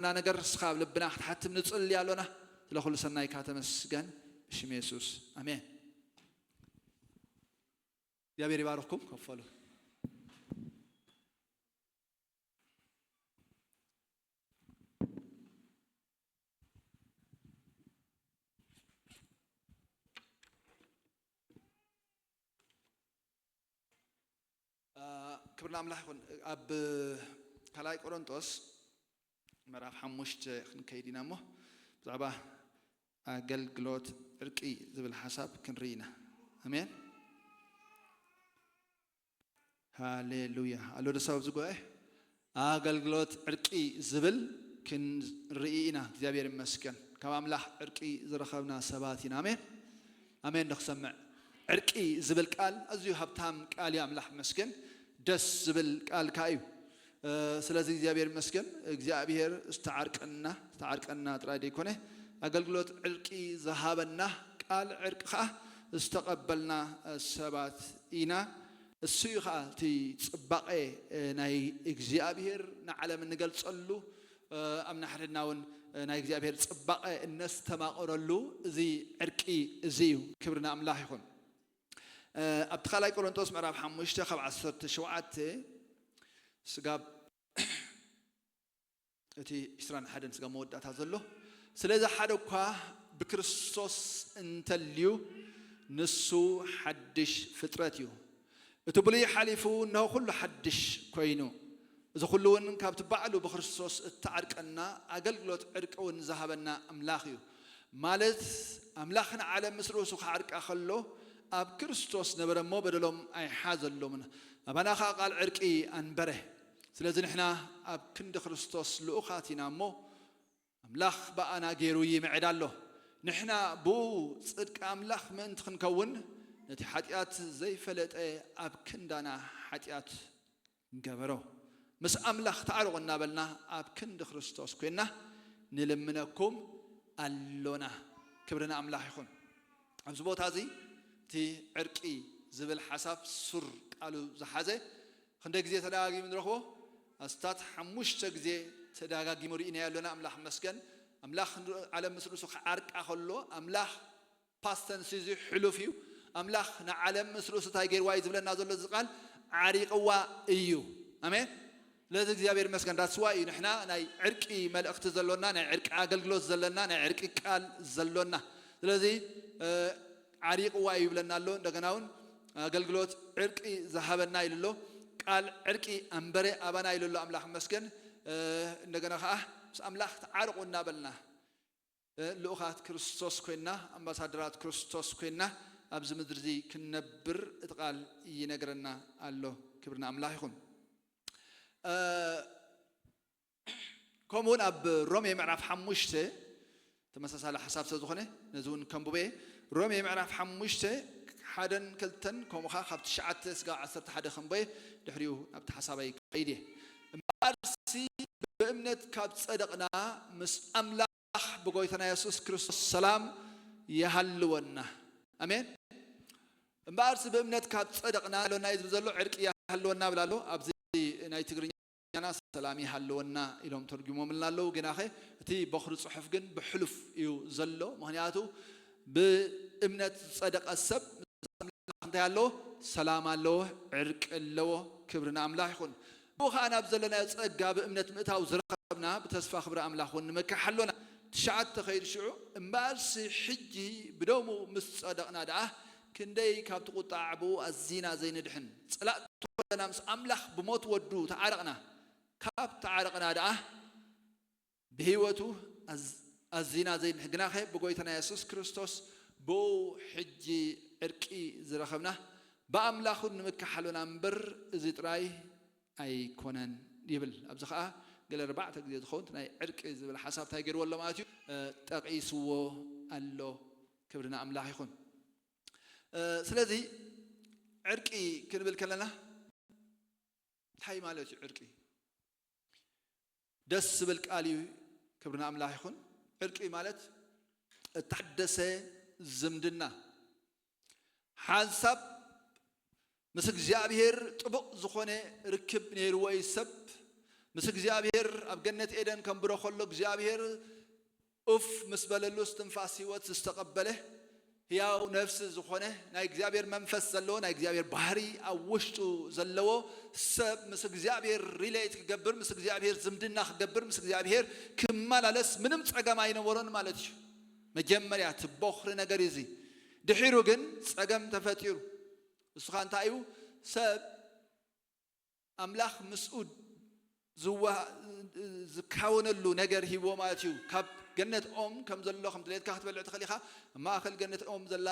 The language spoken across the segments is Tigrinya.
ዘለና ነገር እስኻ ኣብ ልብና ክትሓትም ንጽሊ ኣሎና። ስለ ኩሉ ሰናይካ ተመስገን። ብሽም የሱስ፣ ኣሜን። እግዚኣብሔር ይባርኽኩም። ከፈሉ። ክብሪ ንኣምላኽ ይኹን። ኣብ ካልኣይ ቆሮንጦስ ምዕራፍ ሓሙሽተ ክንከይድ ኢና እሞ፣ ብዛዕባ ኣገልግሎት ዕርቂ ዝብል ሓሳብ ክንርኢ ኢና። ኣሜን። ሃሌሉያ። ኣሎ ዶ ሰብ ኣብዚ ጉባኤ? ኣገልግሎት ዕርቂ ዝብል ክንርኢ ኢና። እግዚኣብሔር ይመስገን። ካብ ኣምላኽ ዕርቂ ዝረኸብና ሰባት ኢና። ኣሜን። ኣሜን ዶ ክሰምዕ? ዕርቂ ዝብል ቃል ኣዝዩ ሃብታም ቃል እዩ። ኣምላኽ ይመስገን። ደስ ዝብል ቃል ከኣ እዩ። እ፣ ስለዚ እግዚኣብሔር ይመስገን። እግዚኣብሔር ዝተዓርቀና፣ ዝተዓርቀና ጥራይ ዘይኮነ፣ ኣገልግሎት ዕርቂ ዝሃበና፣ ቃል ዕርቂ ከኣ ዝተቐበልና ሰባት ኢና። እሱ እዩ ኸኣ እቲ ጽባቐ፣ እ፣ ናይ እግዚኣብሔር ንዓለም እንገልጸሉ፣ እ፣ ኣብ ንሕድሕድና እውን፣ እ፣ ናይ እግዚኣብሔር ጽባቐ እነስተማቕረሉ እዚ ዕርቂ እዚ እዩ። ክብሪ ንኣምላኽ ይኹን። እ፣ ኣብቲ ካልኣይ ቆሮንቶስ ምዕራፍ ሓሙሽተ ካብ ዓሰርተ ሸውዓተ ስጋብ እቲ ዕስራን ሓደን ስጋብ መወዳእታ ዘሎ፣ ስለዚ ሓደ እኳ ብክርስቶስ እንተልዩ ንሱ ሓድሽ ፍጥረት እዩ። እቲ ብሉይ ሓሊፉ እነሆ ኩሉ ሓድሽ ኮይኑ። እዚ ኩሉ እውን ካብቲ ባዕሉ ብክርስቶስ እተዓርቀና ኣገልግሎት ዕርቂ እውን ዝሃበና ኣምላኽ እዩ። ማለት ኣምላኽ ንዓለም ምስ ርእሱ ክዓርቃ ከሎ ኣብ ክርስቶስ ነበረ እሞ በደሎም ኣይሓዘሎምን። ኣባና ኸኣ ቃል ዕርቂ ኣንበረ። ስለዚ ንሕና ኣብ ክንዲ ክርስቶስ ልኡኻት ኢና እሞ ኣምላኽ ብኣና ገይሩ ይምዕድ ኣሎ። ንሕና ብኡ ጽድቂ ኣምላኽ ምእንቲ ክንከውን ነቲ ሓጢኣት ዘይፈለጠ ኣብ ክንዳና ሓጢኣት ገበሮ። ምስ ኣምላኽ ተዓረቑ እናበልና ኣብ ክንዲ ክርስቶስ ኮይንና ንልምነኩም ኣሎና። ክብሪ ንኣምላኽ ይኹን። ኣብዚ ቦታ እዚ እቲ ዕርቂ ዝብል ሓሳብ ሱር ቃሉ ዝሓዘ ክንደይ ግዜ ተደጋጊሙ ንረኽቦ? ኣስታት ሓሙሽተ ግዜ ተደጋጊሙ ርኢናዮ ኣሎና። ኣምላኽ ይመስገን። ኣምላኽ ዓለም ምስ ርእሱ ክዓርቃ ከሎ፣ ኣምላኽ ፓስት ተንስ እዚ ሕሉፍ እዩ። ኣምላኽ ንዓለም ምስ ርእሱ እንታይ ገይርዋ እዩ ዝብለና ዘሎ እዚ ቃል? ዓሪቕዋ እዩ። ኣሜን። ስለዚ እግዚኣብሔር ይመስገን። ዳትስ ዋይ እዩ ንሕና ናይ ዕርቂ መልእኽቲ ዘሎና፣ ናይ ዕርቂ ኣገልግሎት ዘለና፣ ናይ ዕርቂ ቃል ዘሎና። ስለዚ፣ እ፣ ዓሪቕዋ እዩ ይብለና ኣሎ። እንደገና እውን ኣገልግሎት ዕርቂ ዝሃበና ኢሉ ኣሎ። ቃል ዕርቂ ኣንበረ ኣባና ኢሉ ኣሎ። ኣምላኽ ይመስገን። እ፣ እንደገና ኸዓ ምስ ኣምላኽ ተዓርቑ እናበልና፣ እ፣ ልኡኻት ክርስቶስ ኮይንና፣ ኣምባሳደራት ክርስቶስ ኮይንና ኣብዚ ምድሪ እዚ ክንነብር እቲ ቃል ይነግረና ኣሎ። ክብሪ ንኣምላኽ ይኹን። እ፣ ከምኡ እውን ኣብ ሮሜ ምዕራፍ ሓሙሽተ ተመሳሳሊ ሓሳብ ስለ ዝኾነ ነዚ እውን ከንብቦ እየ። ሮሜ ምዕራፍ ሓሙሽተ ሓደን ክልተን ከምኡ ኸዓ ካብ ትሽዓተ ስጋብ ዓሰርተ ሓደ ከንብቦ እየ። ድሕሪኡ ናብቲ ሓሳበይ ክኸይድ እየ። እምበኣርሲ ብእምነት ካብ ጸደቕና ምስ ኣምላኽ ብጎይታና የሱስ ክርስቶስ ሰላም ይሃልወና። ኣሜን። እምበኣርሲ ብእምነት ካብ ጸደቕና ኣሎና እዩ ዝብል ዘሎ፣ ዕርቂ ይሃልወና ይብል ኣሎ። ኣብዚ ናይ ትግርኛና ሰላም ይሃልወና ኢሎም ተርጉሞምልና ኣለዉ። ግናኸ እቲ በኹሪ ጽሑፍ ግን ብሕሉፍ እዩ ዘሎ። ምኽንያቱ ብእምነት ዝጸደቐ ሰብ እንታይ ኣለዎ? ሰላም ኣለዎ፣ ዕርቂ ኣለዎ። ክብሪ ንኣምላኽ ይኹን። ብኡ ኸዓ ናብ ዘለናዮ ጸጋ ብእምነት ምእታው ዝረኸብና ብተስፋ ክብሪ ኣምላኽ እውን ንምክሕ ኣሎና። ትሽዓተ ኸይዱ ሽዑ፣ እምበኣርሲ ሕጂ ብደሙ ምስ ጸደቕና ደኣ ክንደይ ካብቲ ቁጣዕ ብኡ ኣዚና ዘይንድሕን? ጸላእቲ ኮለና ምስ ኣምላኽ ብሞት ወዱ ተዓረቕና። ካብ ተዓረቕና ደኣ ብህይወቱ ኣዝ-፣ ኣዚና ዘይንድሕን። ግናኸ ብጎይታና የሱስ ክርስቶስ ብኡ ሕጂ ዕርቂ ዝረኸብና ብኣምላኽ እውን ንምክሓሎና እምበር እዚ ጥራይ ኣይኮነን ይብል። ኣብዚ ኸዓ ገለ ኣርባዕተ ግዜ ዝኸውን እቲ ናይ ዕርቂ ዝብል ሓሳብ እንታይ ገይርዎ ኣሎ ማለት እዩ? እ፣ ጠቒስዎ ኣሎ። ክብሪ ንኣምላኽ ይኹን። እ፣ ስለዚ ዕርቂ ክንብል ከለና እንታይ ማለት እዩ ዕርቂ? ደስ ዝብል ቃል እዩ። ክብሪ ንኣምላኽ ይኹን። ዕርቂ ማለት እተሓደሰ ዝምድና፣ ሓንሳብ ምስ እግዚኣብሔር ጥቡቕ ዝኾነ ርክብ ነይርዎ እዩ ሰብ፣ ምስ እግዚኣብሔር ኣብ ገነት ኤደን ከንብሮ ከሎ እግዚኣብሔር ኡፍ ምስ በለሉ እስትንፋስ ህይወት ዝተቐበለ ህያው ነፍሲ ዝኾነ ናይ እግዚኣብሔር መንፈስ ዘለዎ ናይ እግዚኣብሔር ባህሪ ኣብ ውሽጡ ዘለዎ ሰብ ምስ እግዚኣብሔር relate ክገብር፣ ምስ እግዚኣብሔር ዝምድና ክገብር፣ ምስ እግዚኣብሔር ክመላለስ ምንም ጸገም ኣይነበሮን ማለት እዩ። መጀመርያ እቲ ቦኽሪ ነገር እዩ እዚ። ድሒሩ ግን ጸገም ተፈጢሩ። እሱ ኸኣ እንታይ እዩ? ሰብ ኣምላኽ ምስኡ ዝዋ- ዝካወነሉ ነገር ሂብዎ ማለት እዩ። ካብ ገነት ኦም ከም ዘሎ ከም ድሌትካ ክትበልዕ ትኽእል ኢኻ። ኣብ ማእከል ገነት ኦም ዘላ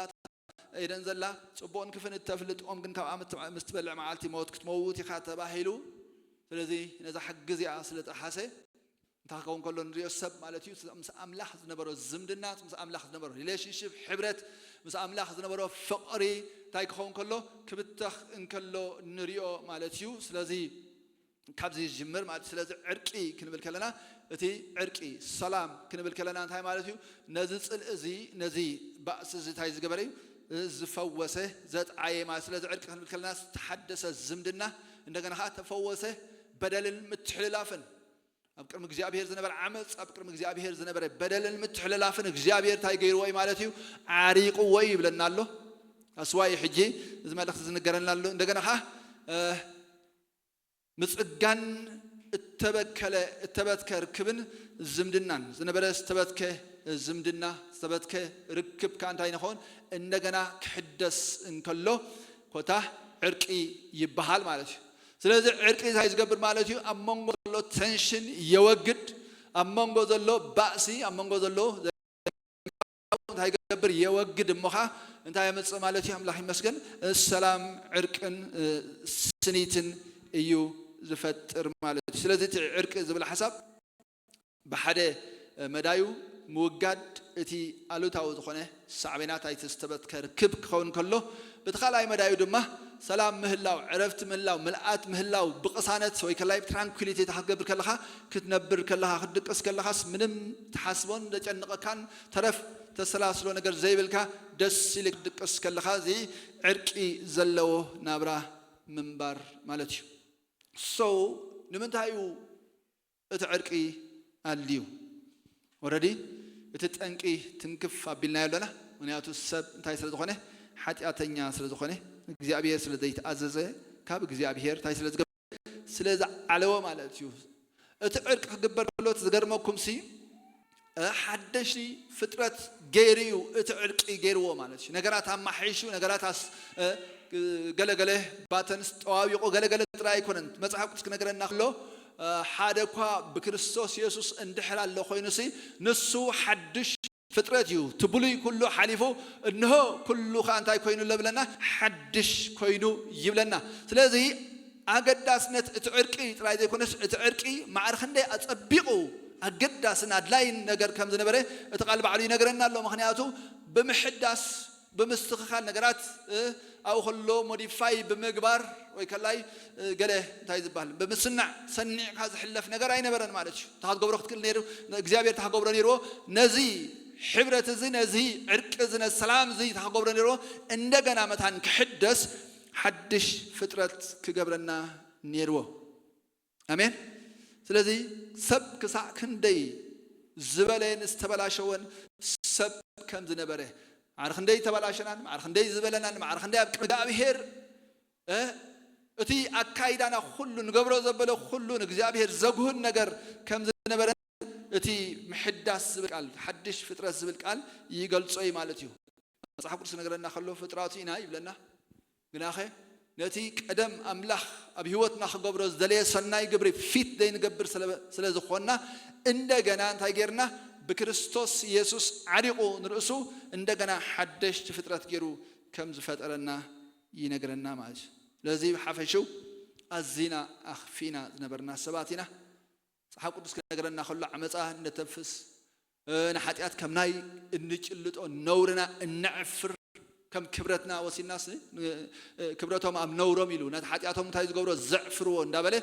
ኤደን ዘላ ጽቡቕን ክፍን እተፍልጥ ኦም ግን ካብኣ ምስ ትበልዕ መዓልቲ ሞት ክትመውት ኢኻ ተባሂሉ። ስለዚ ነዛ ሕጊ እዚኣ ስለ ጠሓሰ እንታይ ክኸውን ከሎ ንሪኦ ሰብ ማለት እዩ። ምስ ኣምላኽ ዝነበሮ ዝምድና፣ ምስ ኣምላኽ ዝነበሮ relationship፣ ሕብረት፣ ምስ ኣምላኽ ዝነበሮ ፍቕሪ እንታይ ክኸውን ከሎ ክብተኽ እንከሎ ንሪኦ ማለት እዩ። ስለዚ ካብዚ ዝጅምር ማለት እዩ። ስለዚ ዕርቂ ክንብል ከለና እቲ ዕርቂ ሰላም ክንብል ከለና እንታይ ማለት እዩ? ነዚ ጽልኢ እዚ ነዚ ባእሲ እዚ እንታይ ዝገበረ እዩ? ዝፈወሰ ዘጥዓየ ማለት። ስለዚ ዕርቂ ክንብል ከለና ዝተሓደሰ ዝምድና እንደገና ከዓ ተፈወሰ በደልን ምትሕልላፍን ኣብ ቅድሚ እግዚኣብሔር ዝነበረ ዓመፅ ኣብ ቅድሚ እግዚኣብሔር ዝነበረ በደልን ምትሕልላፍን እግዚኣብሔር እንታይ ገይርዎ እዩ ማለት እዩ? ዓሪቕዎ እዩ ይብለና ኣሎ። ኣስዋይ ሕጂ እዚ መልእኽቲ ዝንገረና ኣሎ። እንደገና ከዓ ምፅጋን እተበከለ እተበትከ ርክብን ዝምድናን ዝነበረ ዝተበትከ ዝምድና ዝተበትከ ርክብ ከዓ እንታይ ንኸውን እንደገና ክሕደስ እንከሎ ኮታ ዕርቂ ይበሃል ማለት እዩ። ስለዚ ዕርቂ እንታይ ዝገብር ማለት እዩ? ኣብ መንጎ ዘሎ ተንሽን የወግድ። ኣብ መንጎ ዘሎ ባእሲ ኣብ መንጎ ዘሎ እንታይ ይገብር? የወግድ እሞ ኸዓ እንታይ የምፅእ ማለት እዩ? ኣምላኽ ይመስገን ሰላም ዕርቅን ስኒትን እዩ ዝፈጥር ማለት እዩ። ስለዚ እቲ ዕርቂ ዝብል ሓሳብ ብሓደ መዳዩ ምውጋድ እቲ ኣሉታዊ ዝኾነ ሳዕቤናት ኣይተስተበትከ ርክብ ክኸውን ከሎ በቲ ካልኣይ መዳዩ ድማ ሰላም ምህላው ዕረፍቲ ምህላው ምልኣት ምህላው ብቕሳነት ወይ ከላይ ትራንኩሊቲ እታ ክትገብር ከለኻ ክትነብር ከለኻ ክትድቅስ ከለኻስ ምንም ትሓስቦን ዘጨንቐካን ተረፍ ተሰላስሎ ነገር ዘይብልካ ደስ ኢልካ ክትድቅስ ከለኻ እዚ ዕርቂ ዘለዎ ናብራ ምንባር ማለት እዩ። So ንምንታይ እዩ እቲ ዕርቂ ኣልዩ? Already እቲ ጠንቂ ትንክፍ ኣቢልናዮ ኣለና። ምክንያቱ ሰብ እንታይ ስለ ዝኾነ ሓጢኣተኛ ስለ ዝኾነ እግዚኣብሔር ስለ ዘይተኣዘዘ ካብ እግዚኣብሔር እንታይ ስለ ዝገ ስለ ዝዓለወ ማለት እዩ። እቲ ዕርቂ ክግበር ከሎ እቲ ዝገርመኩም ሲ ሓደሽቲ ፍጥረት ገይሩ እዩ እቲ ዕርቂ ገይርዎ ማለት እዩ። ነገራት ኣማሓይሹ ነገራት ኣስ ገለገለ ባተንስ ጠዋቢቑ ገለገለ ጥራይ ኣይኮነን። መፅሓፍ ቅዱስ ክነገረና ከሎ ሓደ እኳ ብክርስቶስ የሱስ እንድሕር ኣሎ ኮይኑ ሲ ንሱ ሓድሽ ፍጥረት እዩ። እቲ ብሉይ ኩሉ ሓሊፉ እንሆ ኩሉ ከዓ እንታይ ኮይኑ ኣሎ ብለና? ሓድሽ ኮይኑ ይብለና። ስለዚ ኣገዳስነት እቲ ዕርቂ ጥራይ ዘይኮነስ እቲ ዕርቂ ማዕረ ክንደይ ኣጸቢቑ ኣገዳስን ኣድላይን ነገር ከም ዝነበረ እቲ ቃል ባዕሉ ይነግረና ኣሎ። ምኽንያቱ ብምሕዳስ ብምስትኽኻል ነገራት ኣብኡ ከሎ ሞዲፋይ ብምግባር ወይ ከላይ ገለ እንታይ ዝበሃል ብምስናዕ ሰኒዕካ ዝሕለፍ ነገር ኣይነበረን ማለት እዩ። እታ ክትገብሮ ክትክእል ነይሩ እግዚኣብሔር እታ ክገብሮ ነይርዎ ነዚ ሕብረት እዚ ነዚ ዕርቂ እዚ ነዚ ሰላም እዚ እታ ክገብሮ ነይርዎ እንደገና መታን ክሕደስ ሓድሽ ፍጥረት ክገብረና ነይርዎ። ኣሜን። ስለዚ ሰብ ክሳዕ ክንደይ ዝበለየን ዝተበላሸወን ሰብ ከም ዝነበረ ማዕረ ክንደይ ተበላሸናን ማዕረ ክንደይ ዝበለናን ማዕረ ክንደይ ኣብ ቅድሚ እግዚኣብሔር እቲ ኣካይዳና ኩሉ ንገብሮ ዘበለ ኩሉ ንእግዚኣብሔር ዘጉህን ነገር ከም ዝነበረ እቲ ምሕዳስ ዝብል ቃል ሓድሽ ፍጥረት ዝብል ቃል ይገልጾ እዩ ማለት እዩ። መጽሓፍ ቅዱስ ነገረና ከሎ ፍጥራቱ ኢና ይብለና። ግናኸ ነቲ ቀደም ኣምላኽ ኣብ ህይወትና ክገብሮ ዝደለየ ሰናይ ግብሪ ፊት ዘይንገብር ስለ ዝኾንና እንደገና እንታይ ጌርና ብክርስቶስ የሱስ ዓሪቑ ንርእሱ እንደገና ሓደሽቲ ፍጥረት ገይሩ ከም ዝፈጠረና ይነግረና ማለት እዩ። ስለዚ ብሓፈሽው ኣዚና ኣኽፊና ዝነበርና ሰባት ኢና። መጽሓፍ ቅዱስ ክነግረና ከሎ ዓመፃ እነተንፍስ ንሓጢኣት ከም ናይ እንጭልጦ ነውርና እነዕፍር ከም ክብረትና ወሲናስ ክብረቶም ኣብ ነውሮም ኢሉ ነቲ ሓጢኣቶም እንታይ ዝገብሮ ዘዕፍርዎ እንዳበለ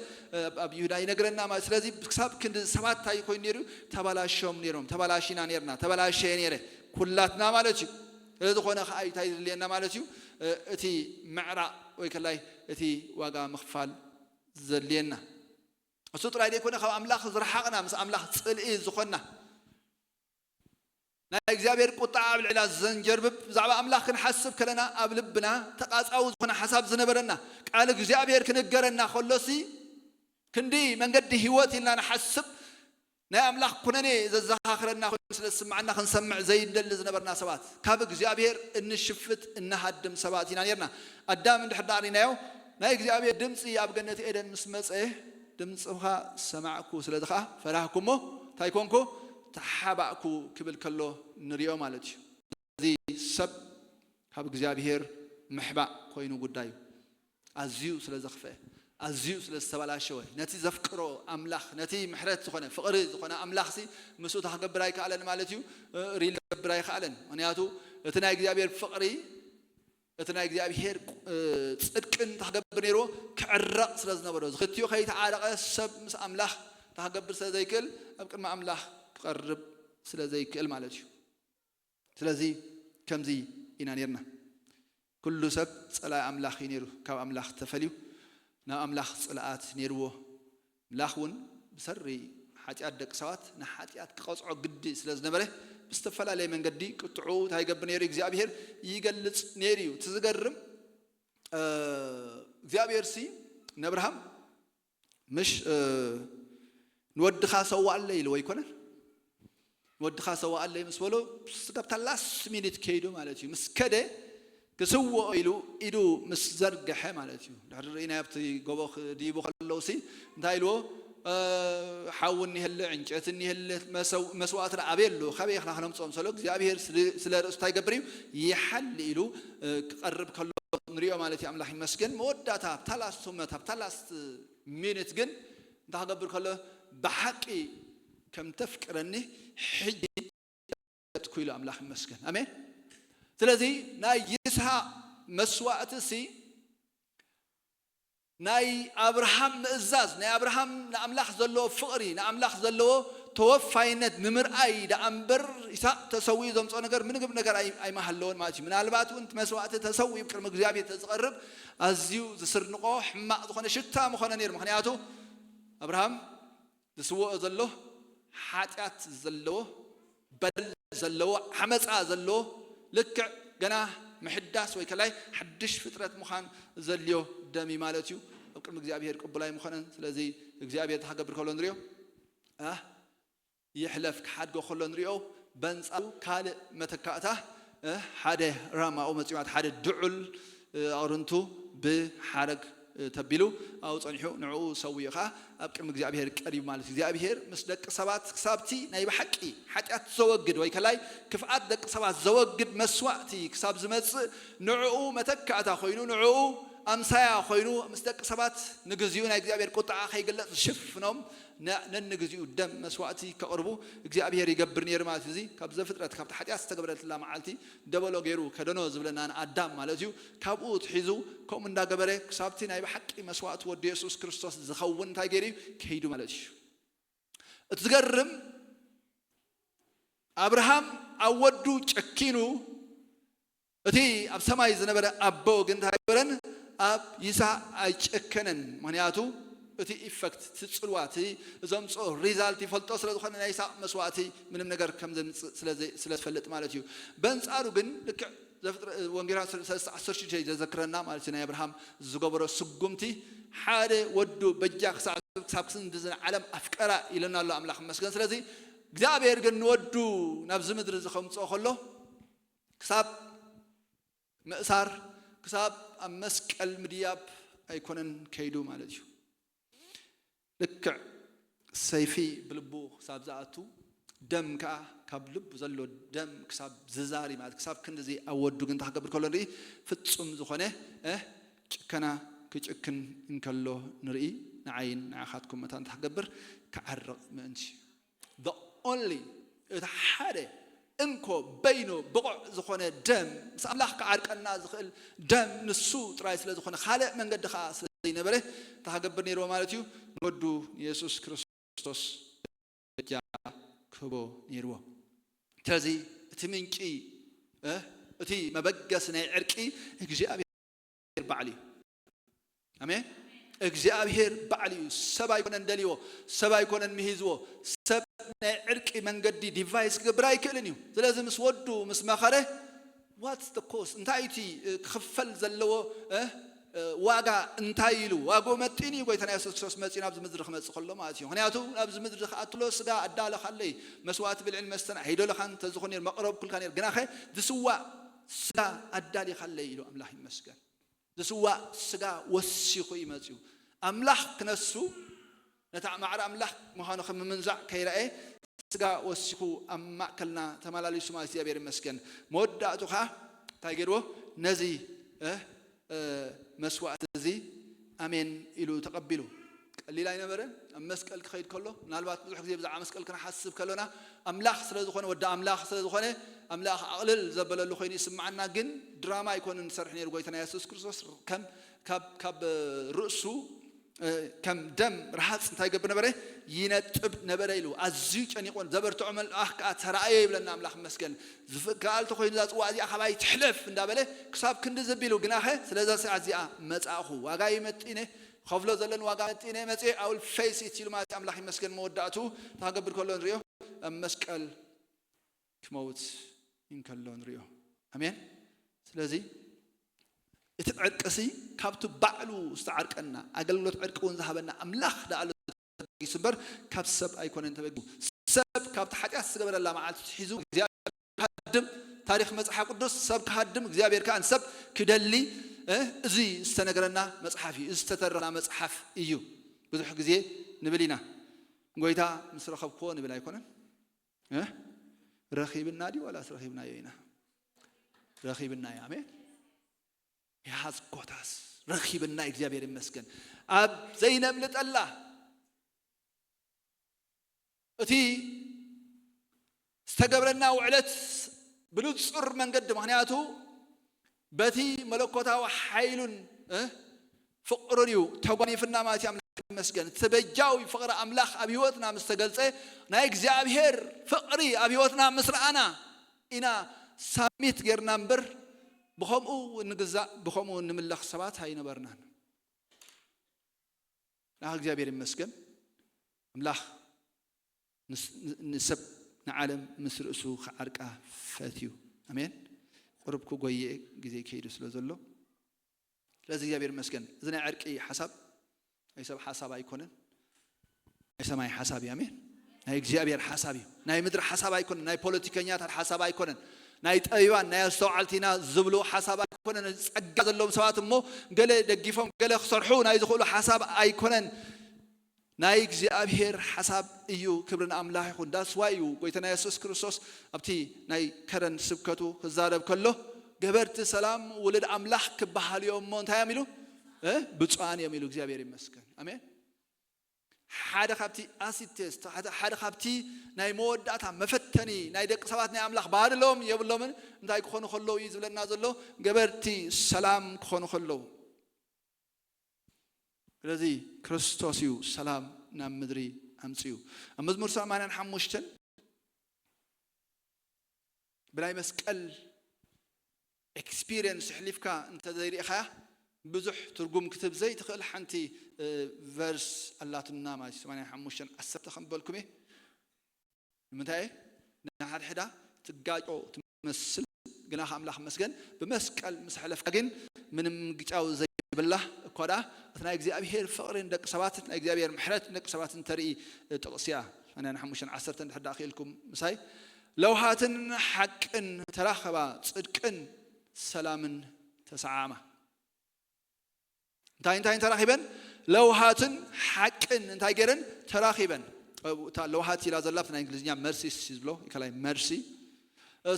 ኣብ ይሁዳ ይነግረና ማለት። ስለዚ ክሳብ ክንዲ ሰባት እንታይ ኮይኑ ነይሩ? ተባላሾም ነይሮም። ተባላሺና ነርና። ተባላሸየ ነይረ ኩላትና ማለት እዩ። ስለዝኾነ ከዓ እንታይ ዘድልየና ማለት እዩ? እቲ ምዕራቕ ወይ ከላይ እቲ ዋጋ ምኽፋል ዘድልየና። እሱ ጥራይ ዘይኮነ ካብ ኣምላኽ ዝረሓቕና፣ ምስ ኣምላኽ ጽልኢ ዝኾንና፣ ናይ እግዚኣብሔር ቁጣ ኣብ ልዕላ ዘንጀርብብ ብዛዕባ ኣምላኽ ክንሓስብ ከለና ኣብ ልብና ተቓጻዊ ዝኾነ ሓሳብ ዝነበረና፣ ቃል እግዚኣብሔር ክንገረና ከሎሲ ክንዲ መንገዲ ህይወት ኢልና ንሓስብ፣ ናይ ኣምላኽ ኩነኔ ዘዘኻኽረና ኮይኑ ስለ ዝስምዓና ክንሰምዕ ዘይንደሊ ዝነበርና ሰባት፣ ካብ እግዚኣብሔር እንሽፍት እንሃድም ሰባት ኢና ነርና። ኣዳም እንድሕር ደኣ ርኢናዮ፣ ናይ እግዚኣብሔር ድምፂ ኣብ ገነት ኤደን ምስ መፀ፣ ድምፅኻ ሰማዕኩ፣ ስለዚ ኸዓ ፈራህኩ እሞ እንታይ ኮንኩ? ተሓባእኩ ክብል ከሎ ንሪኦ ማለት እዩ። እዚ ሰብ ካብ እግዚኣብሔር ምሕባእ ኮይኑ ጉዳዩ ኣዝዩ ስለ ዘኽፍአ፣ ኣዝዩ ስለ ዝተበላሸወ፣ ነቲ ዘፍቅሮ ኣምላኽ፣ ነቲ ምሕረት ዝኾነ፣ ፍቕሪ ዝኾነ ኣምላኽሲ ምስኡ ታክገብር ኣይከኣለን ማለት እዩ። እ፣ ሪል ክገብር ኣይከኣለን። ምኽንያቱ እቲ ናይ እግዚኣብሔር ፍቕሪ፣ እቲ ናይ እግዚኣብሔር፣ እ፣ ጽድቅን ታክገብር ነይርዎ ክዕረቕ ስለ ዝነበሮ፣ እዚ ክልቲኡ ከይተዓረቐ ሰብ ምስ ኣምላኽ ታክገብር ስለ ዘይክእል፣ ኣብ ቅድሚ ኣምላኽ ክቐርብ ስለ ዘይክእል ማለት እዩ። ስለዚ ከምዚ ኢና ነርና። ኩሉ ሰብ ጸላኢ ኣምላኽ እዩ ነይሩ፣ ካብ ኣምላኽ ተፈልዩ ናብ ኣምላኽ ጽልኣት ነይርዎ። ኣምላኽ እውን ብሰሪ ሓጢኣት ደቂ ሰባት ንሓጢኣት ክቐጽዖ ግዲ ስለ ዝነበረ፣ ብዝተፈላለየ መንገዲ ቅጥዑ እንታይ ይገብር ነይሩ? እግዚኣብሔር ይገልጽ ነይሩ እዩ። እቲ ዝገርም፣ እ፣ እግዚኣብሔርሲ ንኣብርሃም ምሽ፣ እ፣ "ንወድኻ ሰዋኣለይ" ኢልዎ ኣይኮነን? "ንወድኻ ሰዋኣለይ" ምስ በሎ፣ ስጋብ እታ ላስት ሚኒት ከይዱ ማለት እዩ። ምስ ከደ፣ ክስውኦ ኢሉ ኢዱ ምስ ዘርገሐ ማለት እዩ። ድሕሪ ርኢናዮ ኣብቲ ጎቦ ክድይቡ ከለውሲ፣ እንታይ ኢልዎ? እ፣ "ሓዊ እኒሀለ፣ ዕንጨት እኒሀለ፣ መሰው-፣ መስዋእቲ ደኣ ኣበይ ኣሎ? ካበይ ኢኽና ክነምፅኦም?" ስለ እግዚኣብሔር ስለ፣ ስለ ርእሱ እንታይ ይገብር እዩ? ይሓሊ ኢሉ፣ እ፣ ክቐርብ ከሎ ንሪኦ ማለት እዩ። ኣምላኽ ይመስገን። መወዳእታ ኣብታ ላስት ሞመንት፣ ኣብታ ላስት ሚኒት ግን እንታይ ክገብር ከሎ? "ብሓቂ ከም ተፍቅረኒ ሕጂ ፈለጥኩ" ኢሉ ኣምላኽ ይመስገን። ኣሜን። ስለዚ ናይ ይስሐቅ መስዋእቲ ሲ ናይ ኣብርሃም ምእዛዝ፣ ናይ ኣብርሃም ንኣምላኽ ዘለዎ ፍቕሪ፣ ንኣምላኽ ዘለዎ ተወፋይነት ንምርኣይ ደኣ እምበር፣ ይስሐቅ ተሰዊኡ ዘምፅኦ ነገር ምንም ነገር ኣይ-፣ ኣይመሃለዎን ማለት እዩ። ምናልባት እውን እቲ መስዋእቲ ተሰዊኡ ቅድሚ እግዚኣብሔር ተዝቐርብ ኣዝዩ ዝስርንቆ ሕማቕ ዝኾነ ሽታ ምኾነ ነይሩ። ምኽንያቱ ኣብርሃም ዝስውኦ ዘሎ ሓጢኣት ዘለዎ፣ በደል ዘለዎ፣ ዓመፃ ዘለዎ፣ ልክዕ ገና ምሕዳስ ወይ ከላይ ሓድሽ ፍጥረት ምዃን ዘድልዮ ደም እዩ ማለት እዩ። ኣብ ቅድሚ እግዚኣብሔር ቅቡል ኣይምኾነን። ስለዚ እግዚኣብሔር እንታይ ክገብር ከሎ ንሪኦ? እ? ይሕለፍ ክሓድጎ ከሎ ንሪኦ። በንጻሩ ካልእ መተካእታ፣ እ፣ ሓደ ራማ ኣብኡ መጺኡ ማለት ሓደ ድዑል፣ እ፣ ኣቕርንቱ ብሓረግ፣ እ፣ ተቢሉ ኣብኡ ጸኒሑ ንዕኡ ሰዊኡ ኸኣ ኣብ ቅድሚ እግዚኣብሔር ቀሪቡ ማለት እዩ። እግዚኣብሔር ምስ ደቂ ሰባት ክሳብቲ ናይ ብሓቂ ሓጢኣት ዘወግድ ወይ ከላይ ክፍኣት ደቂ ሰባት ዘወግድ መስዋእቲ ክሳብ ዝመጽእ ንዕኡ መተካእታ ኮይኑ፣ ንዕኡ ኣምሳያ ኮይኑ ምስ ደቂ ሰባት ንግዚኡ ናይ እግዚኣብሔር ቁጥዓ ከይግለጽ ዝሽፍኖም ነ-፣ ነንግዚኡ ደም መስዋእቲ ከቕርቡ እግዚኣብሔር ይገብር ነይሩ ማለት እዩ። እዚ ካብ ዘፍጥረት፣ ካብቲ ሓጢኣት ዝተገብረትላ መዓልቲ ደበሎ ገይሩ ከደኖ ዝብለና ንኣዳም ማለት እዩ። ካብኡ ትሒዙ ከምኡ እንዳገበረ ክሳብቲ ናይ ብሓቂ መስዋእቲ ወዲ የሱስ ክርስቶስ ዝኸውን እንታይ ገይሩ እዩ? ከይዱ ማለት እዩ። እቲ ዝገርም ኣብርሃም ኣብ ወዱ ጨኪኑ እቲ ኣብ ሰማይ ዝነበረ ኣቦ ግን እንታይ ኣይገበረን? ኣብ ይስሐቅ ኣይጨከነን። ምኽንያቱ እቲ ኢፈክት፣ እቲ ጽልዋ፣ እቲ ዘምጽኦ ሪዛልት ይፈልጦ ስለ ዝኾነ ናይ ይስሐቅ መስዋእቲ ምንም ነገር ከም ዘምጽእ ስለ ዘይ-፣ ስለ ዝፈልጥ ማለት እዩ። በንጻሩ ግን ልክዕ ዘፍጥረ-፣ ወንጌል ሰለስተ ዓሰርተ ሽዱሽተ ዘዘክረና ማለት እዩ። ናይ ኣብርሃም ዝገበሮ ስጉምቲ ሓደ ወዱ በጃ ክሳዕ፣ ክሳብ ክንዲ ዝን ዓለም ኣፍቀራ ኢለና ኣሎ ኣምላኽ ይመስገን። ስለዚ እግዚኣብሔር ግን ንወዱ ናብዚ ምድሪ እዚ ከምጽኦ ከሎ ክሳብ ምእሳር፣ ክሳብ ኣብ መስቀል ምድያብ ኣይኮነን ከይዱ ማለት እዩ። ልክዕ ሰይፊ ብልቡ ክሳብ ዝኣቱ፣ ደም ከኣ ካብ ልቡ ዘሎ ደም ክሳብ ዝዛሪ ማለት፣ ክሳብ ክንድዚ ኣብ ወዱ ግን እንታይ ክገብር ከሎ ንርኢ? ፍጹም ዝኾነ፣ እ፣ ጭከና ክጭክን እንከሎ ንርኢ። ንዓይን ንዓኻትኩም መታን እንታይ ክገብር? ክዓርቕ ምእንቲ። The only፣ እቲ ሓደ እንኮ በይኑ ብቑዕ ዝኾነ ደም፣ ምስ ኣምላኽ ክዓርቀና ዝኽእል ደም ንሱ ጥራይ ስለ ዝኾነ፣ ካልእ መንገዲ ኸኣ ስለ ዘይነበረ፣ እንታይ ክገብር ነይርዎ ማለት እዩ? ንወዱ ንየሱስ ክርስቶስ በጃ ክህቦ ነይርዎ። ስለዚ እቲ ምንጪ፣ እ፣ እቲ መበገሲ ናይ ዕርቂ እግዚኣብሔር ባዕሉ እዩ። ኣሜን። እግዚኣብሔር ባዕሉ እዩ። ሰብ ኣይኮነን ደልይዎ፣ ሰብ ኣይኮነን ምሂዝዎ። ሰብ ናይ ዕርቂ መንገዲ ዲቫይስ ክገብር ኣይክእልን እዩ። ስለዚ ምስ ወዱ ምስ መኸረ ዋትስ ኮስት፣ እንታይ እቲ ክኽፈል ዘለዎ ዋጋ እንታይ ኢሉ ዋግኡ መጢኑ እዩ ጎይታና የሱስ ክርስቶስ መፂኡ ናብዚ ምድሪ ክመፅእ ከሎ ማለት እዩ። ምክንያቱ ናብዚ ምድሪ ክኣትሎ ስጋ ኣዳለኻለይ፣ መስዋእቲ ብልዕን መስተን ኣይደለኻን እንተዝኾን ነር መቕረብ ኩልካ ነር፣ ግናኸ ዝስዋእ ስጋ ኣዳሊኻለይ ኢሉ ኣምላኽ ይመስገን። ዝስዋእ ስጋ ወሲኹ እዩ መፂኡ። ኣምላኽ ክነሱ ነታ ማዕረ ኣምላኽ ምዃኑ ከም ምምንዛዕ ከይረኣየ ስጋ ወሲኹ ኣብ ማእከልና ተመላሊሱ ማለት እግዚኣብሔር ይመስገን። መወዳእቱ ኸዓ እንታይ ገይርዎ? ነዚ መስዋእቲ እዚ ኣሜን ኢሉ ተቐቢሉ። ቀሊል ኣይነበረን። ኣብ መስቀል ክኸይድ ከሎ ምናልባት ብዙሕ ግዜ ብዛዕባ መስቀል ክንሓስብ ከሎና ኣምላኽ ስለ ዝኾነ፣ ወዲ ኣምላኽ ስለ ዝኾነ ኣምላኽ ኣቕልል ዘበለሉ ኮይኑ ይስምዓና። ግን ድራማ ኣይኮነን ዝሰርሕ ነይሩ ጎይታና የሱስ ክርስቶስ። ከም ካብ ርእሱ ከም ደም ረሃፅ እንታይ ገብር ነበረ? ይነጥብ ነበረ ኢሉ ኣዝዩ ጨኒቆን ዘበርትዖ መልኣኽ ከዓ ተራእየ ይብለና ኣምላኽ መስገን። ዝፍቃል ተኮይኑ እዛ ፅዋ እዚኣ ካባይ ትሕለፍ እንዳበለ ክሳብ ክንዲ ዝቢሉ ግናኸ ስለዛ ሰዓት እዚኣ መፃእኹ ዋጋ ይመጢነ ከፍሎ ዘለን ዋጋ መጢነ መፅእ ኣውል ፌስ ኢት ኢሉ ማለት ኣምላኽ ይመስገን። መወዳእቱ ታገብር ከሎ ንሪኦ ኣብ መስቀል ክመውት እንከሎ ንሪኦ። ኣሜን። ስለዚ እቲ ዕርቅሲ ካብቲ ባዕሉ ዝተዓርቀና ኣገልግሎት ዕርቂ እውን ዝሃበና ኣምላኽ ደኣሉ ተበጊሱ እምበር ካብ ሰብ ኣይኮነን ተበጊሱ። ሰብ ካብቲ ሓጢኣት ዝገበረላ መዓልቲ ሒዙ እግዚኣብሔር ክሃድም ታሪኽ መፅሓፍ ቅዱስ ሰብ ክሃድም እግዚኣብሔር ከዓ ንሰብ ክደሊ እዚ ዝተነገረና መፅሓፍ እዩ። እዚ ዝተተረና መፅሓፍ እዩ። ብዙሕ ግዜ ንብል ኢና ጎይታ ምስ ረኸብክዎ ንብል ኣይኮነን። ረኺብና ድዩ ዋላስ ረኺብናዮ ኢና? ረኺብናዮ። ኣሜን። ያዝ ጎታስ ረኺብና። እግዚኣብሔር ይመስገን ኣብ ዘይነምልጠላ እቲ ዝተገብረና ውዕለት ብንጹር መንገዲ ምክንያቱ በቲ መለኮታዊ ሓይሉን ፍቕሩን እዩ ተጓኒፍና ማለት እዩ። ኣምላኽ ይመስገን። እቲ በጃዊ ፍቕሪ ኣምላኽ ኣብ ህይወትና ምስ ተገልጸ ናይ እግዚኣብሔር ፍቕሪ ኣብ ህይወትና ምስ ረኣና ኢና ሳሚት ጌርና እምበር ብኸምኡ ንግዛእ ብኸምኡ ንምለኽ ሰባት ኣይነበርናን። ንኣ እግዚኣብሔር ይመስገን። ኣምላኽ ንሰብ ንዓለም ምስ ርእሱ ክዓርቃ ፈትዩ። ኣሜን። ቁሩብ ክጎየ ግዜ ከይዱ ስለ ዘሎ ስለዚ እግዚኣብሔር ይመስገን። እዚ ናይ ዕርቂ ሓሳብ ናይ ሰብ ሓሳብ ኣይኮነን። ናይ ሰማይ ሓሳብ እዩ። ኣሜን። ናይ እግዚኣብሔር ሓሳብ እዩ። ናይ ምድሪ ሓሳብ ኣይኮነን። ናይ ፖለቲከኛታት ሓሳብ ኣይኮነን። ናይ ጠቢባን ናይ ኣስተውዓልቲና ዝብሉ ሓሳብ ኣይኮነን። ጸጋ ዘለዎም ሰባት እሞ ገለ ደጊፎም ገለ ክሰርሑ ናይ ዝኽእሉ ሓሳብ ኣይኮነን። ናይ እግዚኣብሔር ሓሳብ እዩ። ክብሪ ንኣምላኽ ይኹን። ዳስዋይ እዩ ጎይታና የሱስ ክርስቶስ ኣብቲ ናይ ከረን ስብከቱ ክዛረብ ከሎ ገበርቲ ሰላም ውሉድ ኣምላኽ ክበሃሉ እዮም እሞ እንታይ እዮም ኢሉ? ብፁዓን እዮም ኢሉ። እግዚኣብሔር ይመስገን። ኣሜን። ሓደ ካብቲ ኣሲድ ቴስት ሓደ ካብቲ ናይ መወዳእታ መፈተኒ ናይ ደቂ ሰባት ናይ ኣምላኽ ባህልሎም የብሎምን እንታይ ክኾኑ ከለዉ እዩ ዝብለና ዘሎ? ገበርቲ ሰላም ክኾኑ ከለዉ። ስለዚ ክርስቶስ እዩ ሰላም ናብ ምድሪ ኣምፅኡ። ኣብ መዝሙር ሰማንያን ሓሙሽተን ብናይ መስቀል ኤክስፒሪየንስ ሕሊፍካ እንተዘይሪእኻያ ብዙሕ ትርጉም ክትብ ዘይትኽእል ሓንቲ ቨርስ ኣላትና ማለት እዩ። ሰማንያን ሓሙሽተን ዓሰርተ ከም በልኩም እየ። ንምንታይ ንሓድሕዳ ትጋጮ ትመስል ግና ከኣምላኽ መስገን ብመስቀል ምስ ሕለፍካ ግን ምንም ግጫው ዘይብላ እኳ ደኣ እቲ ናይ እግዚኣብሔር ፍቕሪ ንደቂ ሰባት ናይ እግዚኣብሔር ምሕረት ንደቂ ሰባት እንተርኢ ጥቕስያ ሰማንያን ሓሙሽተን ዓሰርተ እንድሕር ደኣ ክኢልኩም ምሳይ ለውሃትን ሓቅን ተራኸባ ጽድቅን ሰላምን ተሰዓማ። እንታይ እንታይ ተራኺበን ለውሃትን ሓቅን እንታይ ገይረን ተራኺበን። እታ ለውሃት ኢላ ዘላ ናይ እንግሊዝኛ መርሲ ዝብሎ ከላይ መርሲ።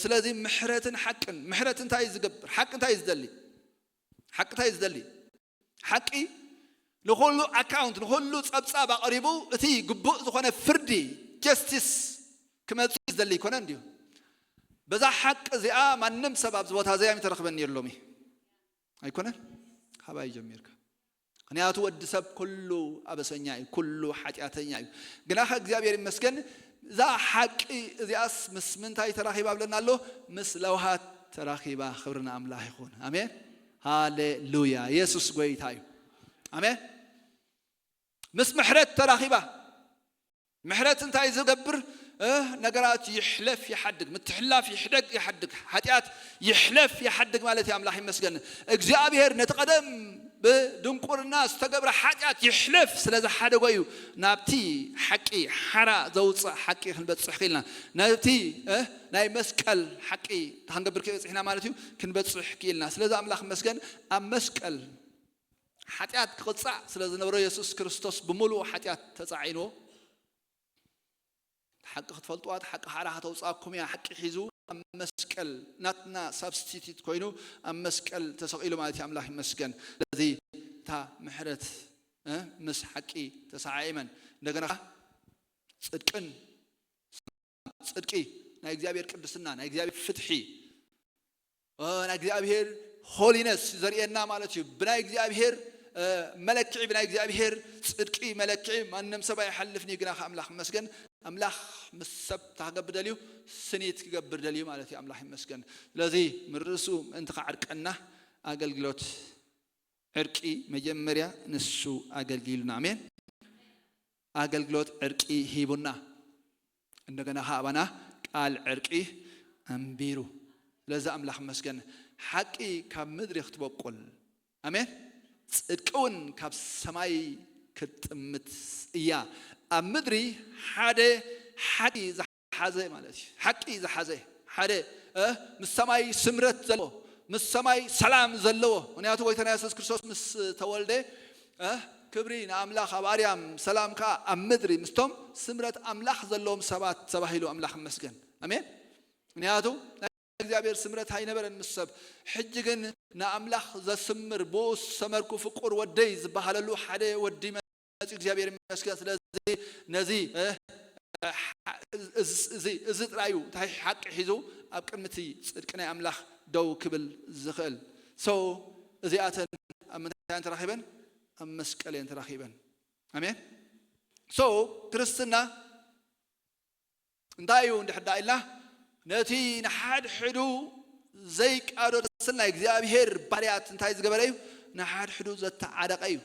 ስለዚ ምሕረትን ሓቅን ምሕረት እንታይ ዝገብር ሓቂ እንታይ ዝደሊ ሓቂ እንታይ ዝደሊ ሓቂ ንኹሉ ኣካውንት ንኹሉ ጸብጻብ ኣቕሪቡ እቲ ግቡእ ዝኾነ ፍርዲ ጀስቲስ ክመጽእ ዝደሊ ይኮነ እንዲዩ። በዛ ሓቂ እዚኣ ማንም ሰብ ኣብዚ ቦታ እዚኣ ምተረኽበኒ የሎሚ ኣይኮነን። ካባይ ጀሚርካ ምክንያቱ ወዲ ሰብ ኩሉ ኣበሰኛ እዩ ኩሉ ሓጢኣተኛ እዩ። ግናኸ እግዚኣብሔር ይመስገን እዛ ሓቂ እዚኣስ ምስ ምንታይ ተራኺባ ብለና ኣሎ? ምስ ለውሃት ተራኺባ። ክብሪ ንኣምላኽ ይኹን። ኣሜን ሃሌሉያ። የሱስ ጎይታ እዩ። ኣሜን። ምስ ምሕረት ተራኺባ። ምሕረት እንታይ ዝገብር? እ፣ ነገራት ይሕለፍ ይሓድግ፣ ምትሕላፍ ይሕደግ ይሓድግ፣ ሓጢኣት ይሕለፍ ይሓድግ ማለት እዩ። ኣምላኽ ይመስገን። እግዚኣብሔር ነቲ ቀደም ብድንቁርና ዝተገብረ ሓጢኣት ይሕለፍ ስለ ዝሓደጎ እዩ ናብቲ ሓቂ ሓራ ዘውፅእ ሓቂ ክንበፅሕ ክኢልና። ነቲ፣ እ፣ ናይ መስቀል ሓቂ ክንገብር ክበፅሕና ማለት እዩ፣ ክንበፅሕ ክኢልና። ስለዚ ኣምላኽ ይመስገን፣ ኣብ መስቀል ሓጢኣት ክቕጻዕ ስለ ዝነበሮ የሱስ ክርስቶስ ብምሉእ ሓጢኣት ተጻዒንዎ። ሓቂ ክትፈልጥዋ፣ ሓቂ ሓራ ከተውጽኣኩም እያ። ሓቂ ሒዙ ኣብ መስቀል ናትና ሳብስቲቲት ኮይኑ ኣብ መስቀል ተሰቒሉ ማለት እዩ። ኣምላኽ ይመስገን። ስለዚ እታ ምሕረት፣ እ፣ ምስ ሓቂ ተሰዓዒመን እንደገና ጽድቅን ጽድቂ፣ ናይ እግዚኣብሔር ቅድስና፣ ናይ እግዚኣብሔር ፍትሒ፣ እ፣ ናይ እግዚኣብሔር ሆሊነስ ዘርእየና ማለት እዩ። ብናይ እግዚኣብሔር፣ እ፣ መለክዒ፣ ብናይ እግዚኣብሔር ጽድቂ መለክዒ ማንም ሰብ ኣይሓልፍን እዩ። ግና ኣምላኽ ይመስገን፣ ኣምላኽ ምስ ሰብ እንታይ ክገብር ደልዩ? ስኒት ክገብር ደልዩ ማለት እዩ። ኣምላኽ ይመስገን። ስለዚ ምርእሱ ምእንቲ ከዓርቀና ኣገልግሎት ዕርቂ መጀመርያ ንሱ ኣገልጊሉና። ኣሜን። ኣገልግሎት ዕርቂ ሂቡና። እንደገና ከኣ ኣባና ቃል ዕርቂ ኣንቢሩ። ስለዚ ኣምላኽ ይመስገን። ሓቂ ካብ ምድሪ ክትበቁል፣ ኣሜን፣ ጽድቂ እውን ካብ ሰማይ ክትጥምት እያ። ኣብ ምድሪ ሓደ ሓቂ ዝሓዘ ማለት እዩ። ሓቂ ዝሓዘ ሓደ፣ እ፣ ምስ ሰማይ ስምረት ዘለዎ፣ ምስ ሰማይ ሰላም ዘለዎ። ምክንያቱ ጎይታና የሱስ ክርስቶስ ምስ ተወልደ፣ እ፣ ክብሪ ንኣምላኽ ኣብ ኣርያም፣ ሰላም ከኣ ኣብ ምድሪ ምስቶም ስምረት ኣምላኽ ዘለዎም ሰባት ተባሂሉ። ኣምላኽ ይመስገን። ኣሜን። ምክንያቱ ናይ እግዚኣብሔር ስምረት ኣይነበረን ምስ ሰብ። ሕጂ ግን ንኣምላኽ ዘስምር ብኡ ዝሰመርኩ ፍቁር ወደይ ዝበሃለሉ ሓደ ወዲ መጺኡ። እግዚኣብሔር ይመስገን። ስለዚ ነዚ፣ እ፣ እዚ፣ እዚ፣ እዚ ጥራይ እዩ እንታይ ሓቂ ሒዙ ኣብ ቅድሚ እቲ ጽድቂ ናይ ኣምላኽ ደው ክብል ዝኽእል። So እዚኣተን ኣብ ምንታይ እየን ተራኺበን? ኣብ መስቀል እየን ተራኺበን። ኣሜን። So ክርስትና እንታይ እዩ እንድሕር ደኣ ኢልና፣ ነቲ ንሓድሕዱ ዘይቃዶ ደስል ናይ እግዚኣብሔር ባርያት እንታይ ዝገበረ እዩ? ንሓድሕዱ ዘተዓረቀ እዩ።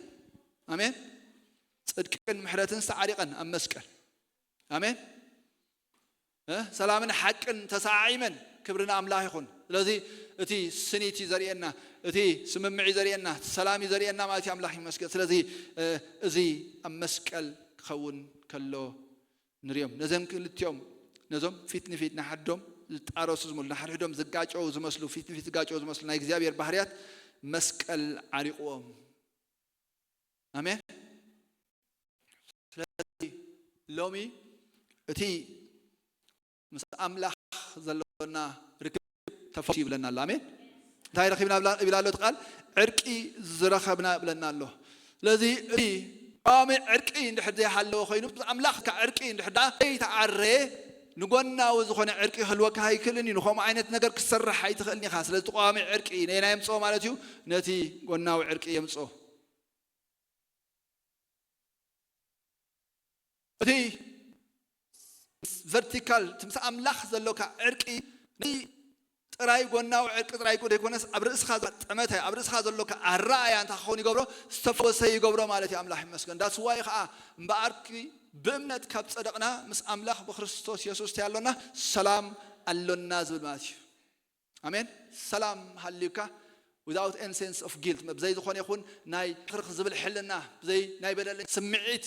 ኣሜን። ጽድቅን ምሕረትን ዝተዓሪቀን ኣብ መስቀል። ኣሜን። እ፣ ሰላምን ሓቅን ተሰዓዒመን። ክብሪ ንኣምላኽ ይኹን። ስለዚ እቲ ስኒት እዩ ዘርእየና፣ እቲ ስምምዕ እዩ ዘርእየና፣ እቲ ሰላም እዩ ዘርእየና ማለት እዩ። ኣምላኽ ይመስገን። ስለዚ፣ እ፣ እዚ ኣብ መስቀል ክኸውን ከሎ ንሪኦም። ነዞም ክልቲኦም፣ ነዞም ፊት ንፊት ንሓድሕዶም ዝጣረሱ ዝመስሉ፣ ንሓድሕዶም ዝጋጨው ዝመስሉ፣ ፊት ንፊት ዝጋጨው ዝመስሉ ናይ እግዚኣብሔር ባህርያት መስቀል ዓሪቕዎም። ኣሜን። ስለዚ ሎሚ እቲ ምስ ኣምላኽ ዘሎና ርክብ ተፈውሱ ይብለና ኣሎ። ኣሜን። እንታይ ረኺብና ብላ-፣ ይብላ ኣሎ እቲ ቃል? ዕርቂ ዝረኸብና ይብለና ኣሎ። ስለዚ እቲ ቀዋሚ ዕርቂ እንድሕር ዘይሃለወ ኮይኑ፣ ምስ ኣምላኽ ከ ዕርቂ እንድሕር ደኣ ዘይተዓረየ፣ ንጎናዊ ዝኾነ ዕርቂ ክህልወካ ኣይክእልን እዩ። ንኸምኡ ዓይነት ነገር ክትሰርሕ ኣይትኽእልን ኢኻ። ስለዚ እቲ ቀዋሚ ዕርቂ ነየናይ የምጽኦ ማለት እዩ? ነቲ ጎናዊ ዕርቂ የምጽኦ። እቲ ቨርቲካል፣ እቲ ምስ ኣምላኽ ዘሎካ ዕርቂ፣ ነቲ ጥራይ ጎናዊ ዕርቂ ጥራይ እኮ ዘይኮነስ፣ ኣብ ርእስኻ ዘጠመተ፣ ኣብ ርእስኻ ዘሎካ ኣረኣእያ እንታይ ክኸውን ይገብሮ? ዝተፈወሰ ይገብሮ ማለት እዩ። ኣምላኽ ይመስገን። That's why ኸኣ እምበኣርኪ ብእምነት ካብ ጸደቕና፣ ምስ ኣምላኽ ብክርስቶስ የሱስ እንታይ ኣሎና? ሰላም ኣሎና ዝብል ማለት እዩ። ኣሜን። ሰላም ሃልዩካ፣ without any sense of guilt፣ ብዘይ ዝኾነ ይኹን ናይ ሕርኽ ዝብል ሕልና፣ ብዘይ ናይ በደል ስምዒት፣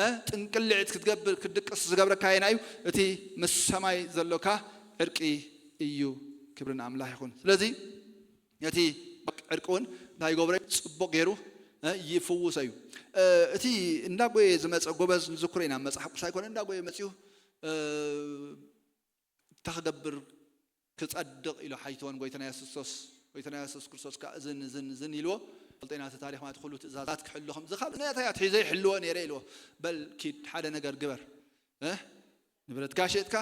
እ፣ ጥንቅልዒት ክትገብር፣ ክትድቅስ ዝገብረካ የናይ እዩ? እቲ ምስ ሰማይ ዘሎካ ዕርቂ እዩ። ክብሪ ንኣምላኽ ይኹን። ስለዚ ነቲ ዕርቂ እውን እንታይ ይገብሮ እዩ? ጽቡቕ ገይሩ፣ እ፣ ይፍውሶ እዩ። እ፣ እቲ እንዳጎየ ዝመጸ ጎበዝ ንዝክሮ ኢና፣ መጽሓፍ ቅዱስ ኣይኮነ፣ እንዳጎየ መጺኡ፣ እ፣ እንታይ ክገብር ክጸድቕ ኢሉ ሓይትወን ጎይታና የሱስ ክርስቶስ፣ ጎይታና የሱስ ክርስቶስ ከኣ እዝን፣ እዝን፣ እዝን ኢልዎ። ፈልጦ ኢና እቲ ታሪኽ ማለት ኩሉ ትእዛዛት ክሕሉ ከም ዝኻብ ነታ እያ ትሒዘ ይሕልዎ ነይረ ኢልዎ። በል ኪድ ሓደ ነገር ግበር። እ? ንብረትካ ሸጥካ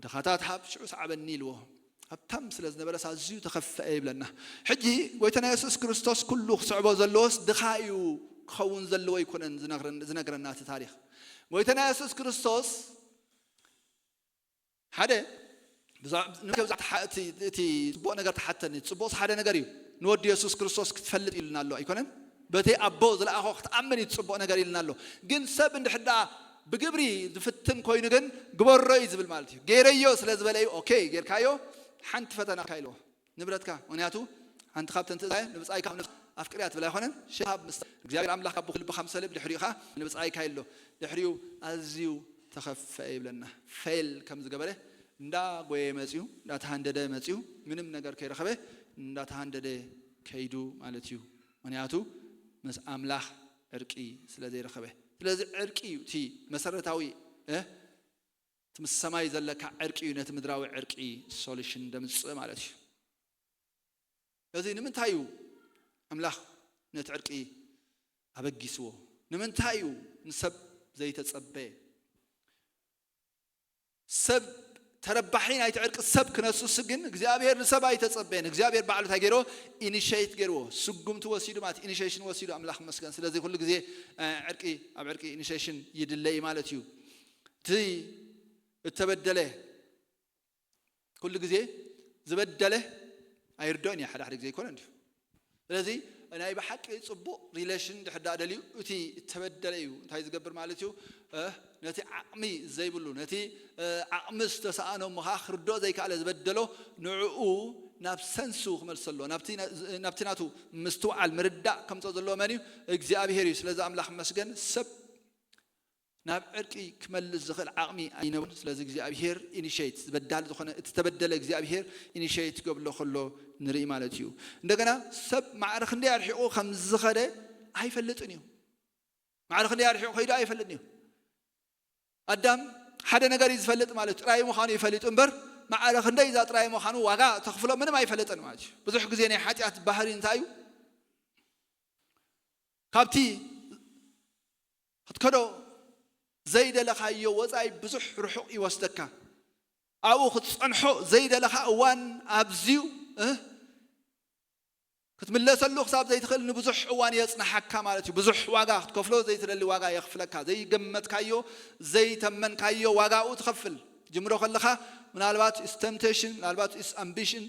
ድኻታት ሃብ፣ ሽዑ ሰዓበኒ ኢልዎ። ሃብታም ስለ ዝነበረስ ኣዝዩ ተኸፍአ ይብለና። ሕጂ ጎይታና የሱስ ክርስቶስ ኩሉ ክስዕቦ ዘለዎስ ድኻ እዩ ክኸውን ዘለዎ ኣይኮነን ዝነግረን-፣ ዝነግረና እቲ ታሪኽ። ጎይታና የሱስ ክርስቶስ ሓደ ብዛ-፣ ንመን ከም ዝሓ-፣ እቲ፣ እቲ ጽቡቕ ነገር ተሓተኒ። ጽቡቕስ ሓደ ነገር እዩ። ንወዲ የሱስ ክርስቶስ ክትፈልጥ ኢሉና ኣሎ ኣይኮነን? በቲ ኣቦ ዝለኣኾ ክትኣምን እዩ ጽቡቕ ነገር ኢልና ኣሎ። ግን ሰብ እንድሕር ደኣ ብግብሪ ዝፍትን ኮይኑ ግን ግበሮ እዩ ዝብል ማለት እዩ። ገይረዮ ስለ ዝበለ እዩ። ኦኬ፣ ጌርካዮ፣ ሓንቲ ፈተና ካይልዎ ንብረትካ። ምክንያቱ ሓንቲ ካብተን ትእዛዝ ንብጻይ ካብ ነፍስ ኣፍቅርያ ትብል ኣይኮነን። ሽሃብ ምስ እግዚኣብሔር ኣምላኽ ካብ ብኹል ልብኻ ምሰልብ ድሕሪኡ ኸዓ ንብጻይ ካይሎ ድሕሪኡ ኣዝዩ ተኸፈ ይብለና። ፌል ከም ዝገበረ እንዳጎየ መጽዩ፣ እንዳተሃንደደ መጽዩ፣ ምንም ነገር ከይረኸበ እንዳተሃንደደ ከይዱ ማለት እዩ። ምክንያቱ ምስ ኣምላኽ ዕርቂ ስለ ዘይረኸበ። ስለዚ ዕርቂ እዩ እቲ መሰረታዊ እ እቲ ምስ ሰማይ ዘለካ ዕርቂ እዩ ነቲ ምድራዊ ዕርቂ ሶሉሽን ደምጽእ ማለት እዩ። እዚ ንምንታይ እዩ ኣምላኽ ነቲ ዕርቂ ኣበጊስዎ? ንምንታይ እዩ ንሰብ ዘይተጸበየ? ሰብ ተረባሒ ናይቲ ዕርቂ ሰብ ክነሱስ ግን እግዚኣብሔር ንሰብ ኣይተጸበየን። እግዚኣብሔር ባዕሉ እንታይ ገይርዎ? ኢኒሼት ገይርዎ። ስጉምቲ ወሲዱ ማለት ኢኒሼሽን ወሲዱ ኣምላኽ መስገን። ስለዚ ኩሉ ግዜ እ፣ ዕርቂ ኣብ ዕርቂ ኢኒሼሽን ይድለ እዩ ማለት እዩ። እቲ እተበደለ ኩሉ ግዜ ዝበደለ ኣይርድኦን እዩ። ሓደ ሓደ ግዜ ኣይኮነ እንዲሁ። ስለዚ ናይ ብሓቂ ጽቡቕ ሪሌሽን ድሕር ደኣ ደልዩ እቲ እተበደለ እዩ እንታይ ዝገብር ማለት እዩ? እ፣ ነቲ ዓቕሚ ዘይብሉ፣ ነቲ እ፣ ዓቕሚ ዝተሰኣኖ ምኻ ክርድኦ ዘይከኣለ ዝበደሎ ንዕኡ ናብ ሰንሱ ክመልሰሎ፣ ናብቲ ናብቲ ናቱ ምስትውዓል ምርዳእ ከምጽኦ ዘለዎ መን እዩ? እግዚኣብሔር እዩ። ስለዚ ኣምላኽ መስገን ሰብ ናብ ዕርቂ ክመልስ ዝኽእል ዓቕሚ ኣይነበሮን። ስለዚ እግዚኣብሔር ኢኒሼት ዝበዳል ዝኾነ እቲ ተበደለ እግዚኣብሔር ኢኒሼት ክገብሎ ከሎ ንርኢ ማለት እዩ። እንደገና ሰብ ማዕረ ክንደይ ኣርሒቑ ከም ዝኸደ ኣይፈልጥን እዩ። ማዕረ ክንደይ ኣርሒቑ ከይዱ ኣይፈልጥን እዩ። ኣዳም ሓደ ነገር እዩ ዝፈልጥ ማለት ጥራይ ምዃኑ ይፈልጥ እምበር ማዕረ ክንደይ እዛ ጥራይ ምዃኑ ዋጋ ተኽፍሎ ምንም ኣይፈልጥን ማለት እዩ። ብዙሕ ግዜ ናይ ሓጢኣት ባህሪ እንታይ እዩ? ካብቲ ክትከዶ ዘይደለኻዮ ወፃኢ ብዙሕ ርሑቕ ይወስደካ። ኣብኡ ክትፀንሖ ዘይደለኻ እዋን ኣብዝዩ እ፣ ክትምለሰሉ ክሳብ ዘይትኽእል ንብዙሕ እዋን የፅንሓካ ማለት እዩ። ብዙሕ ዋጋ ክትከፍሎ ዘይትደሊ ዋጋ የኽፍለካ። ዘይገመትካዮ ዘይተመንካዮ ዋጋ ኣብኡ ትኸፍል። ትጅምሮ ከለኻ ምናልባት ኢስ ተምፕቴሽን፣ ምናልባት ኢስ ኣምቢሽን፣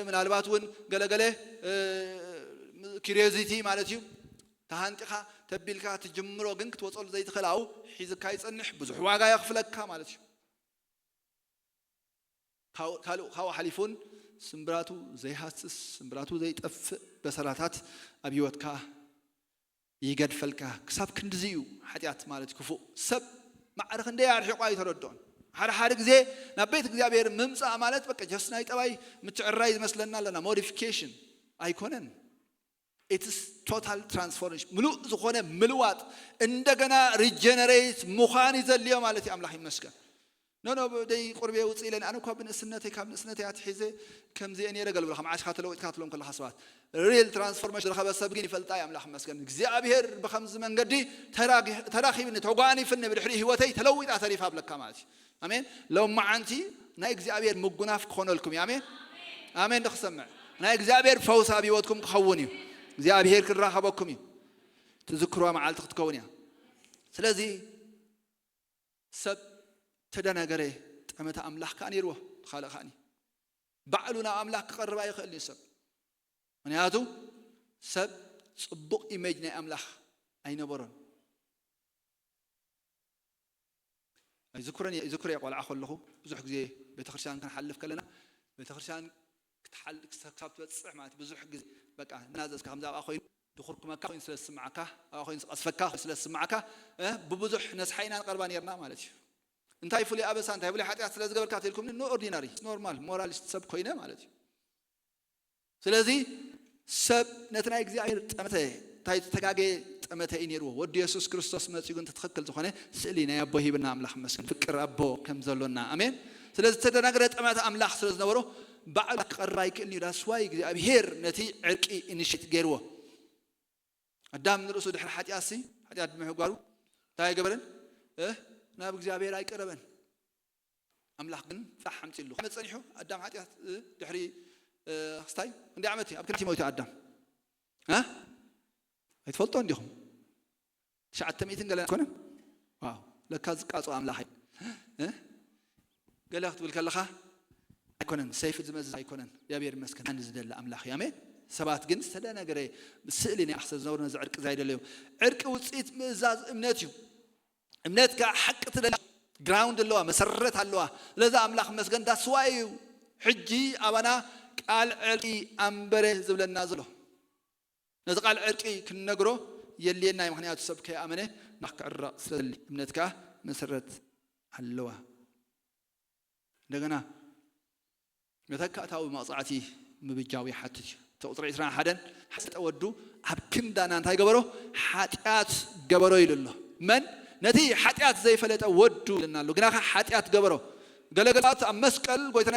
ምናልባት እውን ገለገለ ኪሪዮዚቲ ማለት እዩ። ተሃንጢኻ ተቢልካ ትጅምሮ ግን ክትወፀሉ ዘይትኽእል ኣብኡ ሒዝካ ይፀንሕ። ብዙሕ ዋጋ የኽፍለካ ማለት እዩ። ካብኡ ሓሊፉን ስምብራቱ ዘይሃስስ ስምብራቱ ዘይጠፍእ በሰላታት ኣብ ህይወትካ ይገድፈልካ። ክሳብ ክንድዚ እዩ ሓጢኣት ማለት ክፉእ። ሰብ ማዕረ ክንደይ ኣርሒቑ ኣይተረድኦን። ሓደ ሓደ ግዜ ናብ ቤት እግዚኣብሔር ምምፃእ ማለት በቃ ጀስት ናይ ጠባይ ምትዕራይ ዝመስለና ኣለና። ሞዲፊኬሽን ኣይኮነን። ኢትስ ቶታል ትራንስፎርሜሽን፣ ምሉእ ዝኾነ ምልዋጥ፣ እንደገና ሪጀነሬት ምዃን እዩ ዘድልዮ ማለት እዩ። ኣምላኽ ይመስገን። ኖ ኖ ደይ ቁርቤ ውፅእ ኢለን ኣነ እኳ ብንእስነተይ ካብ ንእስነተይ ኣትሒዘ ከምዚአ ነይረ ገለ ብለካ መዓሽካ ተለዊጥካ ትሎም ከለካ ሰባት ሪል ትራንስፎርሜሽን ዝረኸበ ሰብ ግን ይፈልጣ እዩ። ኣምላኽ ይመስገን እግዚኣብሔር ብከምዚ መንገዲ ተራጊ- ተራኺብኒ ተጓኒፍኒ ብድሕሪ ህይወተይ ተለዊጣ ተሪፋ ብለካ ማለት እዩ። ኣሜን። ሎም መዓንቲ ናይ እግዚኣብሔር ምጉናፍ ክኾነልኩም እዩ። ኣሜን ኣሜን። ዶ ክሰምዕ ናይ እግዚኣብሔር ፈውስ ኣብ ህይወትኩም ክኸውን እዩ። እግዚኣብሔር ክራኸበኩም እዩ። ትዝክርዋ መዓልቲ ክትከውን እያ። ስለዚ ሰብ ተደናገረ። ጠመተ ኣምላኽ ከዓ ነይርዎ። ካልእ ከዓኒ ባዕሉ ናብ ኣምላኽ ክቐርብ ኣይኽእልን እዩ ሰብ። ምክንያቱ ሰብ ፅቡቕ ኢሜጅ ናይ ኣምላኽ ኣይነበሮን። ይዝክረን ይዝክረ ቆልዓ ከለኹ ብዙሕ ግዜ ቤተክርስትያን ክንሓልፍ ከለና ቤተክርስትያን ክትሓል ክሳብ ትበፅሕ ማለት ብዙሕ ግዜ በቃ እናዘዝካ ከምዚ ኣብኣ ኮይኑ ድኹርኩመካ ኮይኑ ስለ ዝስምዓካ ኣብኣ ኮይኑ ዝቐስፈካ ስለ ዝስምዓካ እ፣ ብብዙሕ ነስሓ ኢና ንቐርባ ነርና ማለት እዩ። እንታይ ፍሉይ ኣበሳ እንታይ ፍሉይ ሓጢኣት ስለ ዝገበርካ ተልኩም ኖ ኦርዲናሪ ኖርማል ሞራሊስት ሰብ ኮይነ ማለት እዩ። ስለዚ ሰብ ነቲ ናይ እግዚኣብሔር ጠመተ እንታይ ዝተጋገየ ጠመተ እዩ ነይርዎ። ወዲ የሱስ ክርስቶስ መፂኡ ግን ትኽክል ዝኾነ ስእሊ ናይ ኣቦ ሂብና ኣምላኽ መስገን ፍቅር ኣቦ ከም ዘሎና ኣሜን። ስለዚ ተደናግረ ጠመተ ኣምላኽ ስለ ዝነበሮ ባዕሉ ክቐርብ ኣይክእልን እዩ። ዳስዋይ እግዚኣብሔር ነቲ ዕርቂ ኢኒሽት ገይርዎ። ኣዳም ንርእሱ ድሕሪ ሓጢኣትሲ ሓጢኣት ብምሕጓሩ እንታይ ኣይገበረን እ ናብ እግዚኣብሔር ኣይቀረበን። ኣምላኽ ግን ፍታሕ ኣምፂሉ ከመ ፀኒሑ ኣዳም ሓጢኣት እ፣ ድሕሪ እ፣ ክስታይ ክንደይ ዓመት እዩ ኣብ ክንደይ ሞይቱ ኣዳም እ? ኣይትፈልጦ እንዲኹም ትሽዓተ ሚእትን ገለ ኣይኮነን። ዋው ለካ ዝቃጾ ኣምላኽ እዩ እ? ገለ ክትብል ከለኻ ኣይኮነን ሰይፊ ዝመዝዝ ኣይኮነን። እግዚኣብሔር ይመስገን ሓንቲ ዝደሊ ኣምላኽ እዩ። ኣሜን። ሰባት ግን ዝተደናገረ ስእሊ ናይ ኣኽሰብ ዝነብሩ ነዚ ዕርቂ ዘይደለዩ። ዕርቂ ውፅኢት ምእዛዝ እምነት እዩ። እምነት ከዓ ሓቂ ትደሊ ግራውንድ ኣለዋ፣ መሰረት ኣለዋ። ስለዚ ኣምላኽ መስገን ዳስዋይ እዩ ሕጂ ኣባና ቃል ዕርቂ ኣንበረ ዝብለና ዘሎ። ነዚ ቃል ዕርቂ ክንነግሮ የድልየና እዩ። ምኽንያቱ ሰብ ከይኣመነ ናኽ ክዕረቕ ስለሊ እምነት ከዓ መሰረት ኣለዋ። እንደገና መተካእታዊ መቕጻዕቲ ምብጃው ይሓትት እዩ። እቲ ቁጽሪ ዕስራን ሓደን ሓሰጠ ወዱ ኣብ ክንዳና እንታይ ገበሮ? ሓጢኣት ገበሮ ኢሉ ኣሎ። መን? ነቲ ሓጢኣት ዘይፈለጠ ወዱ ኢልና ኣሎ። ግናኸ ሓጢኣት ገበሮ። ገለገላት ኣብ መስቀል ጎይታና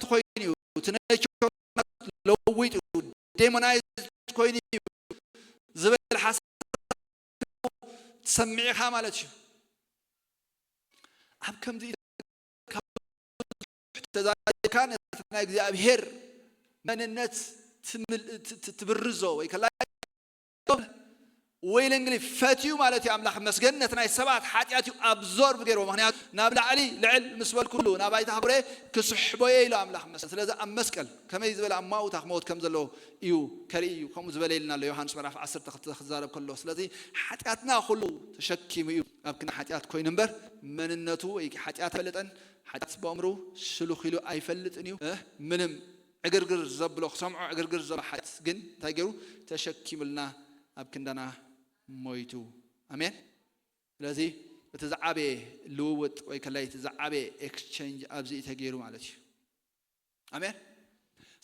ኮይኑ እዩ፣ እቲ ኔቸር ለዊጡ እዩ፣ ዴሞናይዝ ኮይኑ እዩ ዝብል ሓሳብ ትሰምዕ ኢኻ ማለት እዩ። ኣብ ከምዚ ተዛሪብካ ነቲ ናይ እግዚኣብሔር መንነት ትምል-፣ ት-፣ ት-፣ ትብርዞ ወይ ከላ ወይለንግሊ ፈትዩ ማለት እዩ። ኣምላኽ መስገን ነቲ ናይ ሰባት ሓጢኣት እዩ ኣብዞርብ ገይርዎ። ምኽንያቱ ናብ ላዕሊ ልዕል ምስ በልኩሉ ናብ ኣይታ ህብረ ክስሕቦ እየ ኢሉ ኣምላኽ መስገን። ስለዚ ኣብ መስቀል ከመይ ዝበለ ኣማውታ ክመውት ከም ዘለዎ እዩ ከርኢ እዩ። ከምኡ ዝበለ ኢልና ኣሎ ዮሃንስ ምዕራፍ ዓሰርተ ክልተ ክዛረብ ከሎ። ስለዚ ሓጢኣትና ኩሉ ተሸኪሙ እዩ ኣብ ክንዲ ሓጢኣት ኮይኑ እምበር መንነቱ ወይ ሓጢኣት ኣይፈለጠን። ሓጢኣት በእምሩ ሽሉኽ ኢሉ ኣይፈልጥን እዩ። እ፣ ምንም ዕግርግር ዘብሎ ክሰምዖ ዕግርግር ዘብሎ ሓጢኣት ግን እንታይ ገይሩ ተሸኪሙልና ኣብ ክንዳና ሞይቱ። ኣሜን። ስለዚ እቲ ዝዓበየ ልውውጥ ወይ ከላይ እቲ ዝዓበየ ኤክስቼንጅ ኣብዚ እዩ ተገይሩ ማለት እዩ። ኣሜን።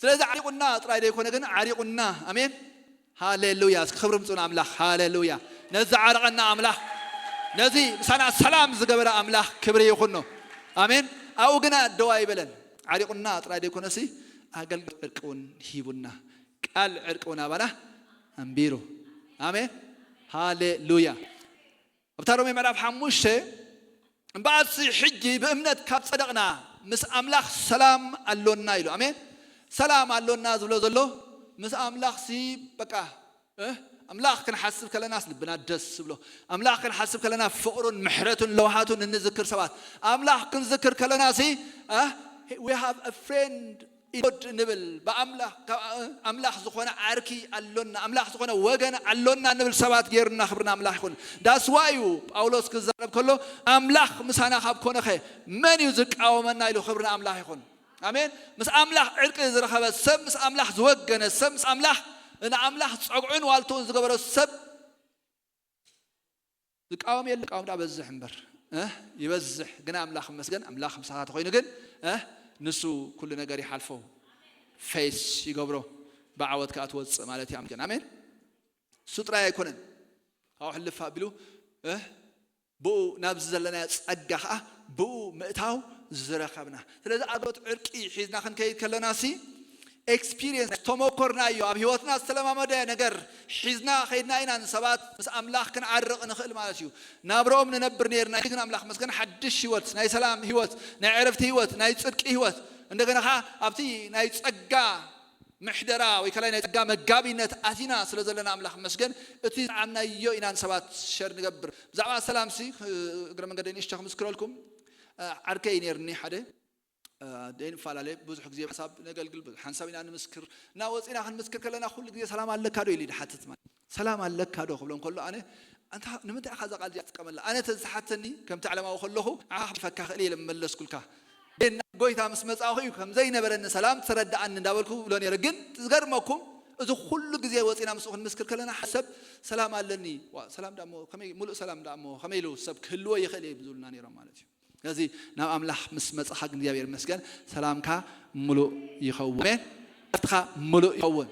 ስለዚ ዓሪቑና ጥራይ ዘይኮነ ግን ዓሪቑና። ኣሜን። ሃሌሉያ። እስኪ ክብሪ ምፁ ንኣምላኽ። ሃሌሉያ። ነዚ ዓረቐና ኣምላኽ፣ ነዚ ምሳና ሰላም ዝገበረ ኣምላኽ ክብሪ ይኹኖ። ኣሜን። ኣብኡ ግና ደው ኣይበለን። ዓሪቑና ጥራይ ዘይኮነሲ ኣገልግሎት ዕርቂ እውን ሂቡና። ቃል ዕርቂ እውን ኣባና ኣንቢሩ። ኣሜን። ሃሌሉያ። ኣብታ ሮሜ ምዕራፍ ሓሙሽተ እምበኣርሲ ሕጂ ብእምነት ካብ ጸደቕና ምስ ኣምላኽ ሰላም ኣሎና ኢሉ። ኣሜን። ሰላም ኣሎና ዝብሎ ዘሎ ምስ ኣምላኽ ሲ በቃ፣ እ፣ ኣምላኽ ክንሓስብ ከለናስ ልብና ደስ ዝብሎ፣ ኣምላኽ ክንሓስብ ከለና ፍቕሩን ምሕረቱን ለውሃቱን እንዝክር ሰባት፣ ኣምላኽ ክንዝክር ከለና ሲ፣ እ፣ we have a friend in God ንብል። ብኣምላኽ፣ ካብ ኣምላኽ ዝኾነ ዓርኪ ኣሎና፣ ኣምላኽ ዝኾነ ወገን ኣሎና ንብል ሰባት ገይሩና። ክብሪ ንኣምላኽ ይኹን። ዳስዋ እዩ ጳውሎስ ክዛረብ ከሎ ኣምላኽ ምሳና ካብ ኮነኸ መን እዩ ዝቃወመና ኢሉ። ክብሪ ንኣምላኽ ይኹን። ኣሜን። ምስ ኣምላኽ ዕርቂ ዝረኸበ ሰብ፣ ምስ ኣምላኽ ዝወገነ ሰብ፣ ምስ ኣምላኽ ንኣምላኽ ጸግዑን ዋልትኡን ዝገበረ ሰብ ዝቃወም የለ። ዝቃወም ዳ በዝሕ እምበር፣ እ፣ ይበዝሕ። ግን ኣምላኽ ይመስገን፣ ኣምላኽ ምሳኻ ተኾይኑ ግን፣ እ፣ ንሱ ኩሉ ነገር ይሓልፎ፣ ፌስ ይገብሮ፣ ብዓወት ከኣ ትወጽእ ማለት እዩ። ኣመስገን። ኣሜን። እሱ ጥራይ ኣይኮነን፣ ካብኡ ሕልፍ ኣቢሉ፣ እ፣ ብኡ ናብዚ ዘለናዮ ጸጋ ከኣ ብኡ ምእታው ዝረኸብና። ስለዚ ኣገልግሎት ዕርቂ ሒዝና ክንከይድ ከለና ሲ፣ ኤክስፒሪየንስ፣ ዝተመኮርናዮ፣ ኣብ ህይወትና ዝተለማመደ ነገር ሒዝና ከይድና ኢና ንሰባት ምስ ኣምላኽ ክንዓርቕ ንኽእል ማለት እዩ። ናብርኦም ንነብር ነይርና፣ ግን ኣምላኽ መስገን ሓድሽ ህይወት፣ ናይ ሰላም ህይወት፣ ናይ ዕረፍቲ ህይወት፣ ናይ ጽድቂ ህይወት፣ እንደገና ኸዓ ኣብቲ ናይ ጸጋ ምሕደራ ወይ ከላይ ናይ ጸጋ መጋቢነት ኣቲና ስለ ዘለና ኣምላኽ መስገን፣ እቲ ዝዓምናዮ ኢና ንሰባት ሸር ንገብር። ብዛዕባ ሰላም ሲ፣ እግረ መንገደይ ንእሽቶ ክምስክረልኩም፣ ዓርከይ ነይርኒ ሓደ ዘይንፈላለ ብዙሕ ግዜ ሓሳብ ነገልግል፣ ብዙሕ ሓንሳብ ኢና ንምስክር እና ወፂና ክንምስክር ከለና ኩሉ ግዜ ሰላም ኣለካ ዶ ኢሉ ይሓትት። ማለት ሰላም ኣለካ ዶ ክብሎ እንከሎ ኣነ ኣንታ ንምንታይ ኢኻ እዛ ቃል እዚኣ ትጥቀመላ? ኣነ ተዝሓተኒ ከምቲ ዓለማዊ ከለኹ ንዓኻ ክፈካ ክእል እየ መለስኩልካ። ግን ናብ ጎይታ ምስ መጻእኹ እዩ ከም ዘይነበረኒ ሰላም ተረዳኣኒ እንዳበልኩ ብሎ ነይረ። ግን ዝገርመኩም እዚ ኩሉ ግዜ ወፂና ምስኡ ክንምስክር ከለና ሓደ ሰብ ሰላም ኣለኒ፣ ዋ፣ ሰላም ዳሞ ከመይ፣ ሙሉእ ሰላም ዳሞ ከመይ ኢሉ ሰብ ክህልዎ ይኽእል እዩ ዝብሉና ነይሮም ማለት እዩ። ስለዚ ናብ ኣምላኽ ምስ መጻኻ ግን እግዚኣብሔር ይመስገን ሰላምካ ሙሉእ ይኸውን። ኣሜን። እረፍትኻ ሙሉእ ይኸውን።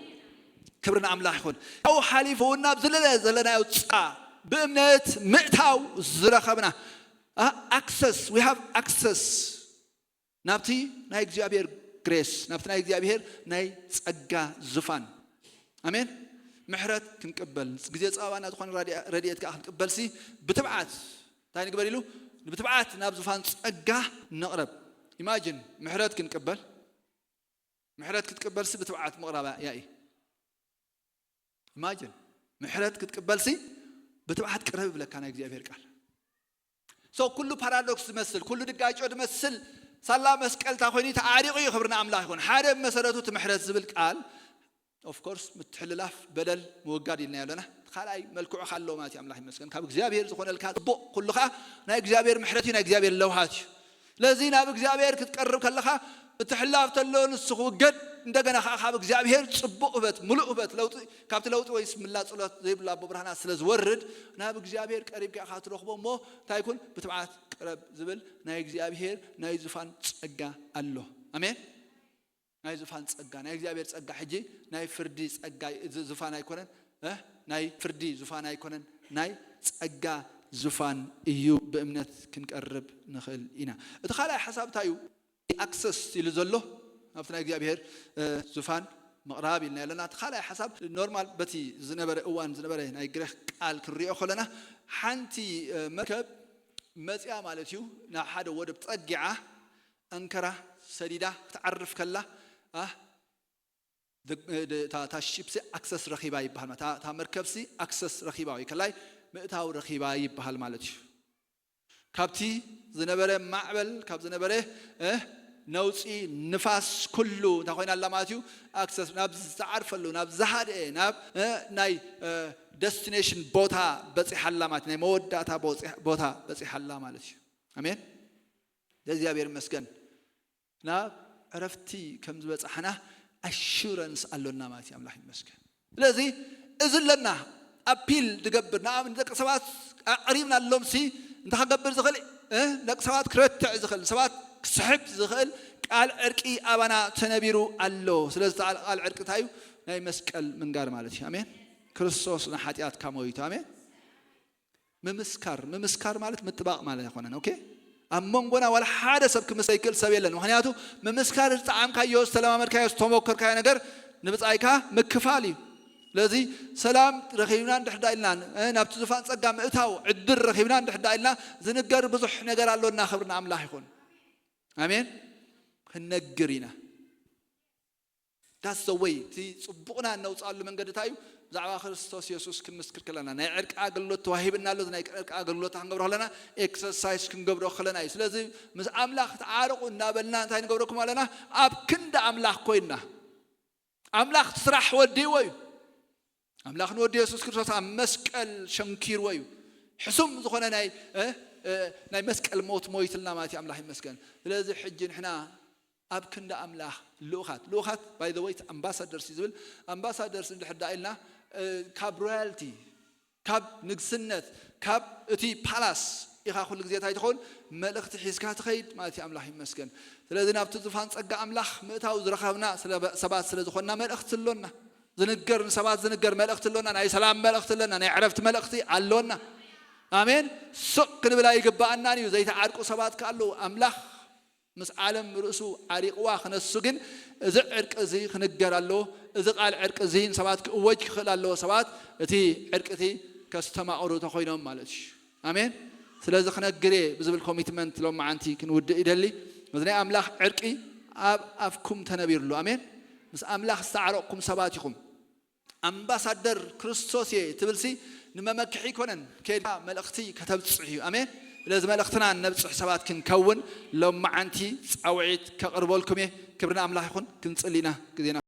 ክብሪ ንኣምላኽ ይኹን። ካብኡ ሓሊፉ እውን ናብ ዝለለ ዘለናዮ ጸጋ ብእምነት ምእታው ዝረኸብና፣ ኣ፣ access፣ we have access ናብቲ ናይ እግዚኣብሔር ግሬስ፣ ናብቲ ናይ እግዚኣብሔር ናይ ጸጋ ዙፋን። ኣሜን። ምሕረት ክንቅበል፣ ግዜ ጸባባና ዝኾነ ራድያ-፣ ረድኤት ከኣ ክንቅበልሲ ብትብዓት እንታይ ንግበር ኢሉ? ብትብዓት ናብ ዙፋን ጸጋ ንቕረብ። ኢማጂን ምሕረት ክንቅበል፣ ምሕረት ክትቅበልሲ ብትብዓት ምቕራብ ያኢ። ኢማጂን ምሕረት ክትቅበልሲ ብትብዓት ቅረብ ይብለካ ናይ እግዚኣብሔር ቃል። ሶ ኩሉ ፓራዶክስ ዝመስል፣ ኩሉ ድጋጮ ዝመስል ሳላ መስቀልታ ኮይኑ ተዓሪቑ እዩ። ክብሪ ንኣምላኽ ይኹን። ሓደ መሰረቱ እቲ ምሕረት ዝብል ቃል ኦፍ ኮርስ ምትሕልላፍ፣ በደል ምውጋድ ኢልና ኣለና። እቲ ካልኣይ መልክዑ ካሎ ማለት እዩ። ኣምላኽ ይመስገን ካብ እግዚኣብሔር ዝኾነልካ ጽቡቕ ኩሉ ኸኣ ናይ እግዚኣብሔር ምሕረት እዩ፣ ናይ እግዚኣብሔር ለውሃት እዩ። ስለዚ ናብ እግዚኣብሔር ክትቀርብ ከለኻ ምትሕልላፍ ተሎ ንሱ ክውገድ፣ እንደገና ኸኣ ካብ እግዚኣብሔር ጽቡቕ ህበት፣ ሙሉእ ህበት፣ ለውጢ፣ ካብቲ ለውጢ ወይስ ምላጽ ጸሎት ዘይብሉ ኣቦ ብርሃናት ስለ ዝወርድ ናብ እግዚኣብሔር ቀሪብካ ኢኻ ትረኽቦ። እሞ እንታይ ይኩን ብትብዓት ቅረብ ዝብል ናይ እግዚኣብሔር ናይ ዙፋን ጸጋ ኣሎ። ኣሜን። ናይ ዙፋን ጸጋ፣ ናይ እግዚኣብሔር ጸጋ ሕጂ ናይ ፍርዲ ጸጋ ዙ-፣ ዙፋን ኣይኮነን፣ እ? ናይ ፍርዲ ዙፋን ኣይኮነን፣ ናይ ጸጋ ዙፋን እዩ። ብእምነት ክንቀርብ ንኽእል ኢና። እቲ ካልኣይ ሓሳብ እንታይ እዩ? ኣክሰስ ኢሉ ዘሎ ናብቲ ናይ እግዚኣብሔር፣ እ፣ ዙፋን ምቕራብ ኢልና ኣለና። እቲ ካልኣይ ሓሳብ ኖርማል በቲ ዝነበረ እዋን ዝነበረ ናይ ግሪኽ ቃል ክንሪኦ ከለና ሓንቲ፣ እ፣ መርከብ መጽያ ማለት እዩ ናብ ሓደ ወደብ ጸጊዓ ኣንከራ ሰዲዳ ክትዓርፍ ከላ፣ ኣ፣ ድ-፣ ድ-፣ እታ፣ እታ ሺፕሲ ኣክሰስ ረኺባ ይበሃል ማለት፣ እታ፣ እታ መርከብሲ ኣክሰስ ረኺባ ወይ ከላይ ምእታው ረኺባ ይበሃል ማለት እዩ። ካብቲ ዝነበረ ማዕበል፣ ካብ ዝነበረ፣ እ፣ ነውጺ፣ ንፋስ፣ ኩሉ እንታይ ኮይና ኣላ ማለት እዩ? ኣክሰስ ናብ ዝተዓርፈሉ፣ ናብ ዝሃድአ፣ ናብ፣ እ፣ ናይ፣ እ፣ ደስቲኔሽን ቦታ በጺሓ ኣላ ማለት፣ ናይ መወዳእታ ቦጺ-፣ ቦታ በጺሓ ኣላ ማለት እዩ። ኣሜን። ለእግዚኣብሔር ይመስገን። ናብ ዕረፍቲ ከም ዝበጻሕና ኣሹረንስ ኣሎና ማለት እዩ። ኣምላኽ ይመስገን። ስለዚ እዚ ኣለና ኣፒል ዝገብር ንኣብ-፣ ንደቂ ሰባት ኣቕሪብናሎምሲ እንታይ ክገብር ዝኽእል፣ እ፣ ደቂ ሰባት ክረትዕ ዝኽእል፣ ሰባት ክስሕብ ዝኽእል ቃል ዕርቂ ኣባና ተነቢሩ ኣሎ። ስለዚ ቃል፣ ቃል ዕርቂ እንታይ እዩ? ናይ መስቀል ምንጋር ማለት እዩ። ኣሜን። ክርስቶስ ንሓጢኣትካ ሞይቱ። ኣሜን። ምምስካር፣ ምምስካር ማለት ምጥባቕ ማለት ኣይኮነን። ኦኬ፣ ኣብ መንጎና ዋላ ሓደ ሰብ ክምስክር ዘይክእል ሰብ የለን። ምክንያቱ ምምስካር ዝጠዓምካዮ፣ ዝተለማመድካዮ፣ ዝተሞከርካዮ ነገር ንብጻይካ ምክፋል እዩ። ስለዚ ሰላም ረኺብና እንድሕር ዳ ኢልና፣ እ፣ ናብቲ ዙፋን ጸጋ ምእታው ዕድል ረኺብና እንድሕር ዳ ኢልና ዝንገር ብዙሕ ነገር ኣሎና። ክብሪ ንኣምላኽ ይኹን። ኣሜን። ክንነግር ኢና። That's the way። እቲ ጽቡቕና እነውጽኣሉ መንገዲ እንታይ እዩ? ብዛዕባ ክርስቶስ የሱስ ክንምስክር ከለና ናይ ዕርቂ ኣገልግሎት ተዋሂብና ኣሎ። እዚ ናይ ዕርቂ ኣገልግሎት ክንገብሮ ከለና ኤክሰርሳይዝ ክንገብሮ ከለና እዩ። ስለዚ ምስ ኣምላኽ ተዓረቑ እናበልና እንታይ ንገብረኩም ኣለና? ኣብ ክንዲ ኣምላኽ ኮይንና። ኣምላኽ እቲ ስራሕ ወዲእዎ እዩ። ኣምላኽ ንወዲ የሱስ ክርስቶስ ኣብ መስቀል ሸንኪርዎ እዩ። ሕሱም ዝኾነ ናይ፣ እ፣ እ፣ ናይ መስቀል ሞት ሞይትልና ማለት እዩ። ኣምላኽ ይመስገን። ስለዚ ሕጂ ንሕና ኣብ ክንዲ ኣምላኽ ልኡኻት፣ ልኡኻት by the way ኣምባሳደርስ እዩ ዝብል። ኣምባሳደርስ እንድሕር ደኣ ኢልና፣ እ፣ ካብ ሮያልቲ፣ ካብ ንግስነት፣ ካብ እቲ ፓላስ ኢኻ ኩሉ ግዜ እንታይ ትኸውን? መልእኽቲ ሒዝካ ትኸይድ ማለት እዩ። ኣምላኽ ይመስገን። ስለዚ ናብቲ ዙፋን ጸጋ ኣምላኽ ምእታው ዝረኸብና ስለ-፣ ሰባት ስለ ዝኾንና መልእኽቲ ኣሎና። ዝንገር፣ ንሰባት ዝንገር መልእኽቲ ኣሎና። ናይ ሰላም መልእኽቲ ኣሎና። ናይ ዕረፍቲ መልእኽቲ ኣሎና። ኣሜን። ስቕ ክንብል ኣይግባኣናን እዩ። ዘይተዓርቁ ሰባት ከኣ ኣለዉ። ኣምላኽ ምስ ዓለም ርእሱ ዓሪቕዋ ክነሱ ግን እዚ ዕርቂ እዚ ክንገር ኣለዎ። እዚ ቃል ዕርቂ እዚ ንሰባት ክእወጅ ክኽእል ኣለዎ። ሰባት እቲ ዕርቂ እቲ ከስተማቕሩ ተኾይኖም ማለት እዩ። ኣሜን። ስለዚ ክነግር እየ ብዝብል ኮሚትመንት ሎመዓንቲ ክንውድእ ይደሊ። እዚ ናይ ኣምላኽ ዕርቂ ኣብ ኣፍኩም ተነቢሩ ኣሎ። ኣሜን። ምስ ኣምላኽ ዝተዓረቕኩም ሰባት ኢኹም። ኣምባሳደር ክርስቶስ እየ ትብልሲ ንመመክሒ ኣይኮነን፣ ከይድካ መልእኽቲ ከተብጽሕ እዩ። ኣሜን። ስለዚ መልእኽትና ነብፅሕ ሰባት ክንከውን ሎማዓንቲ ፃውዒት ከቕርበልኩም እየ። ክብሪ ንኣምላኽ ይኹን። ክንፅሊ ኢና ግዜና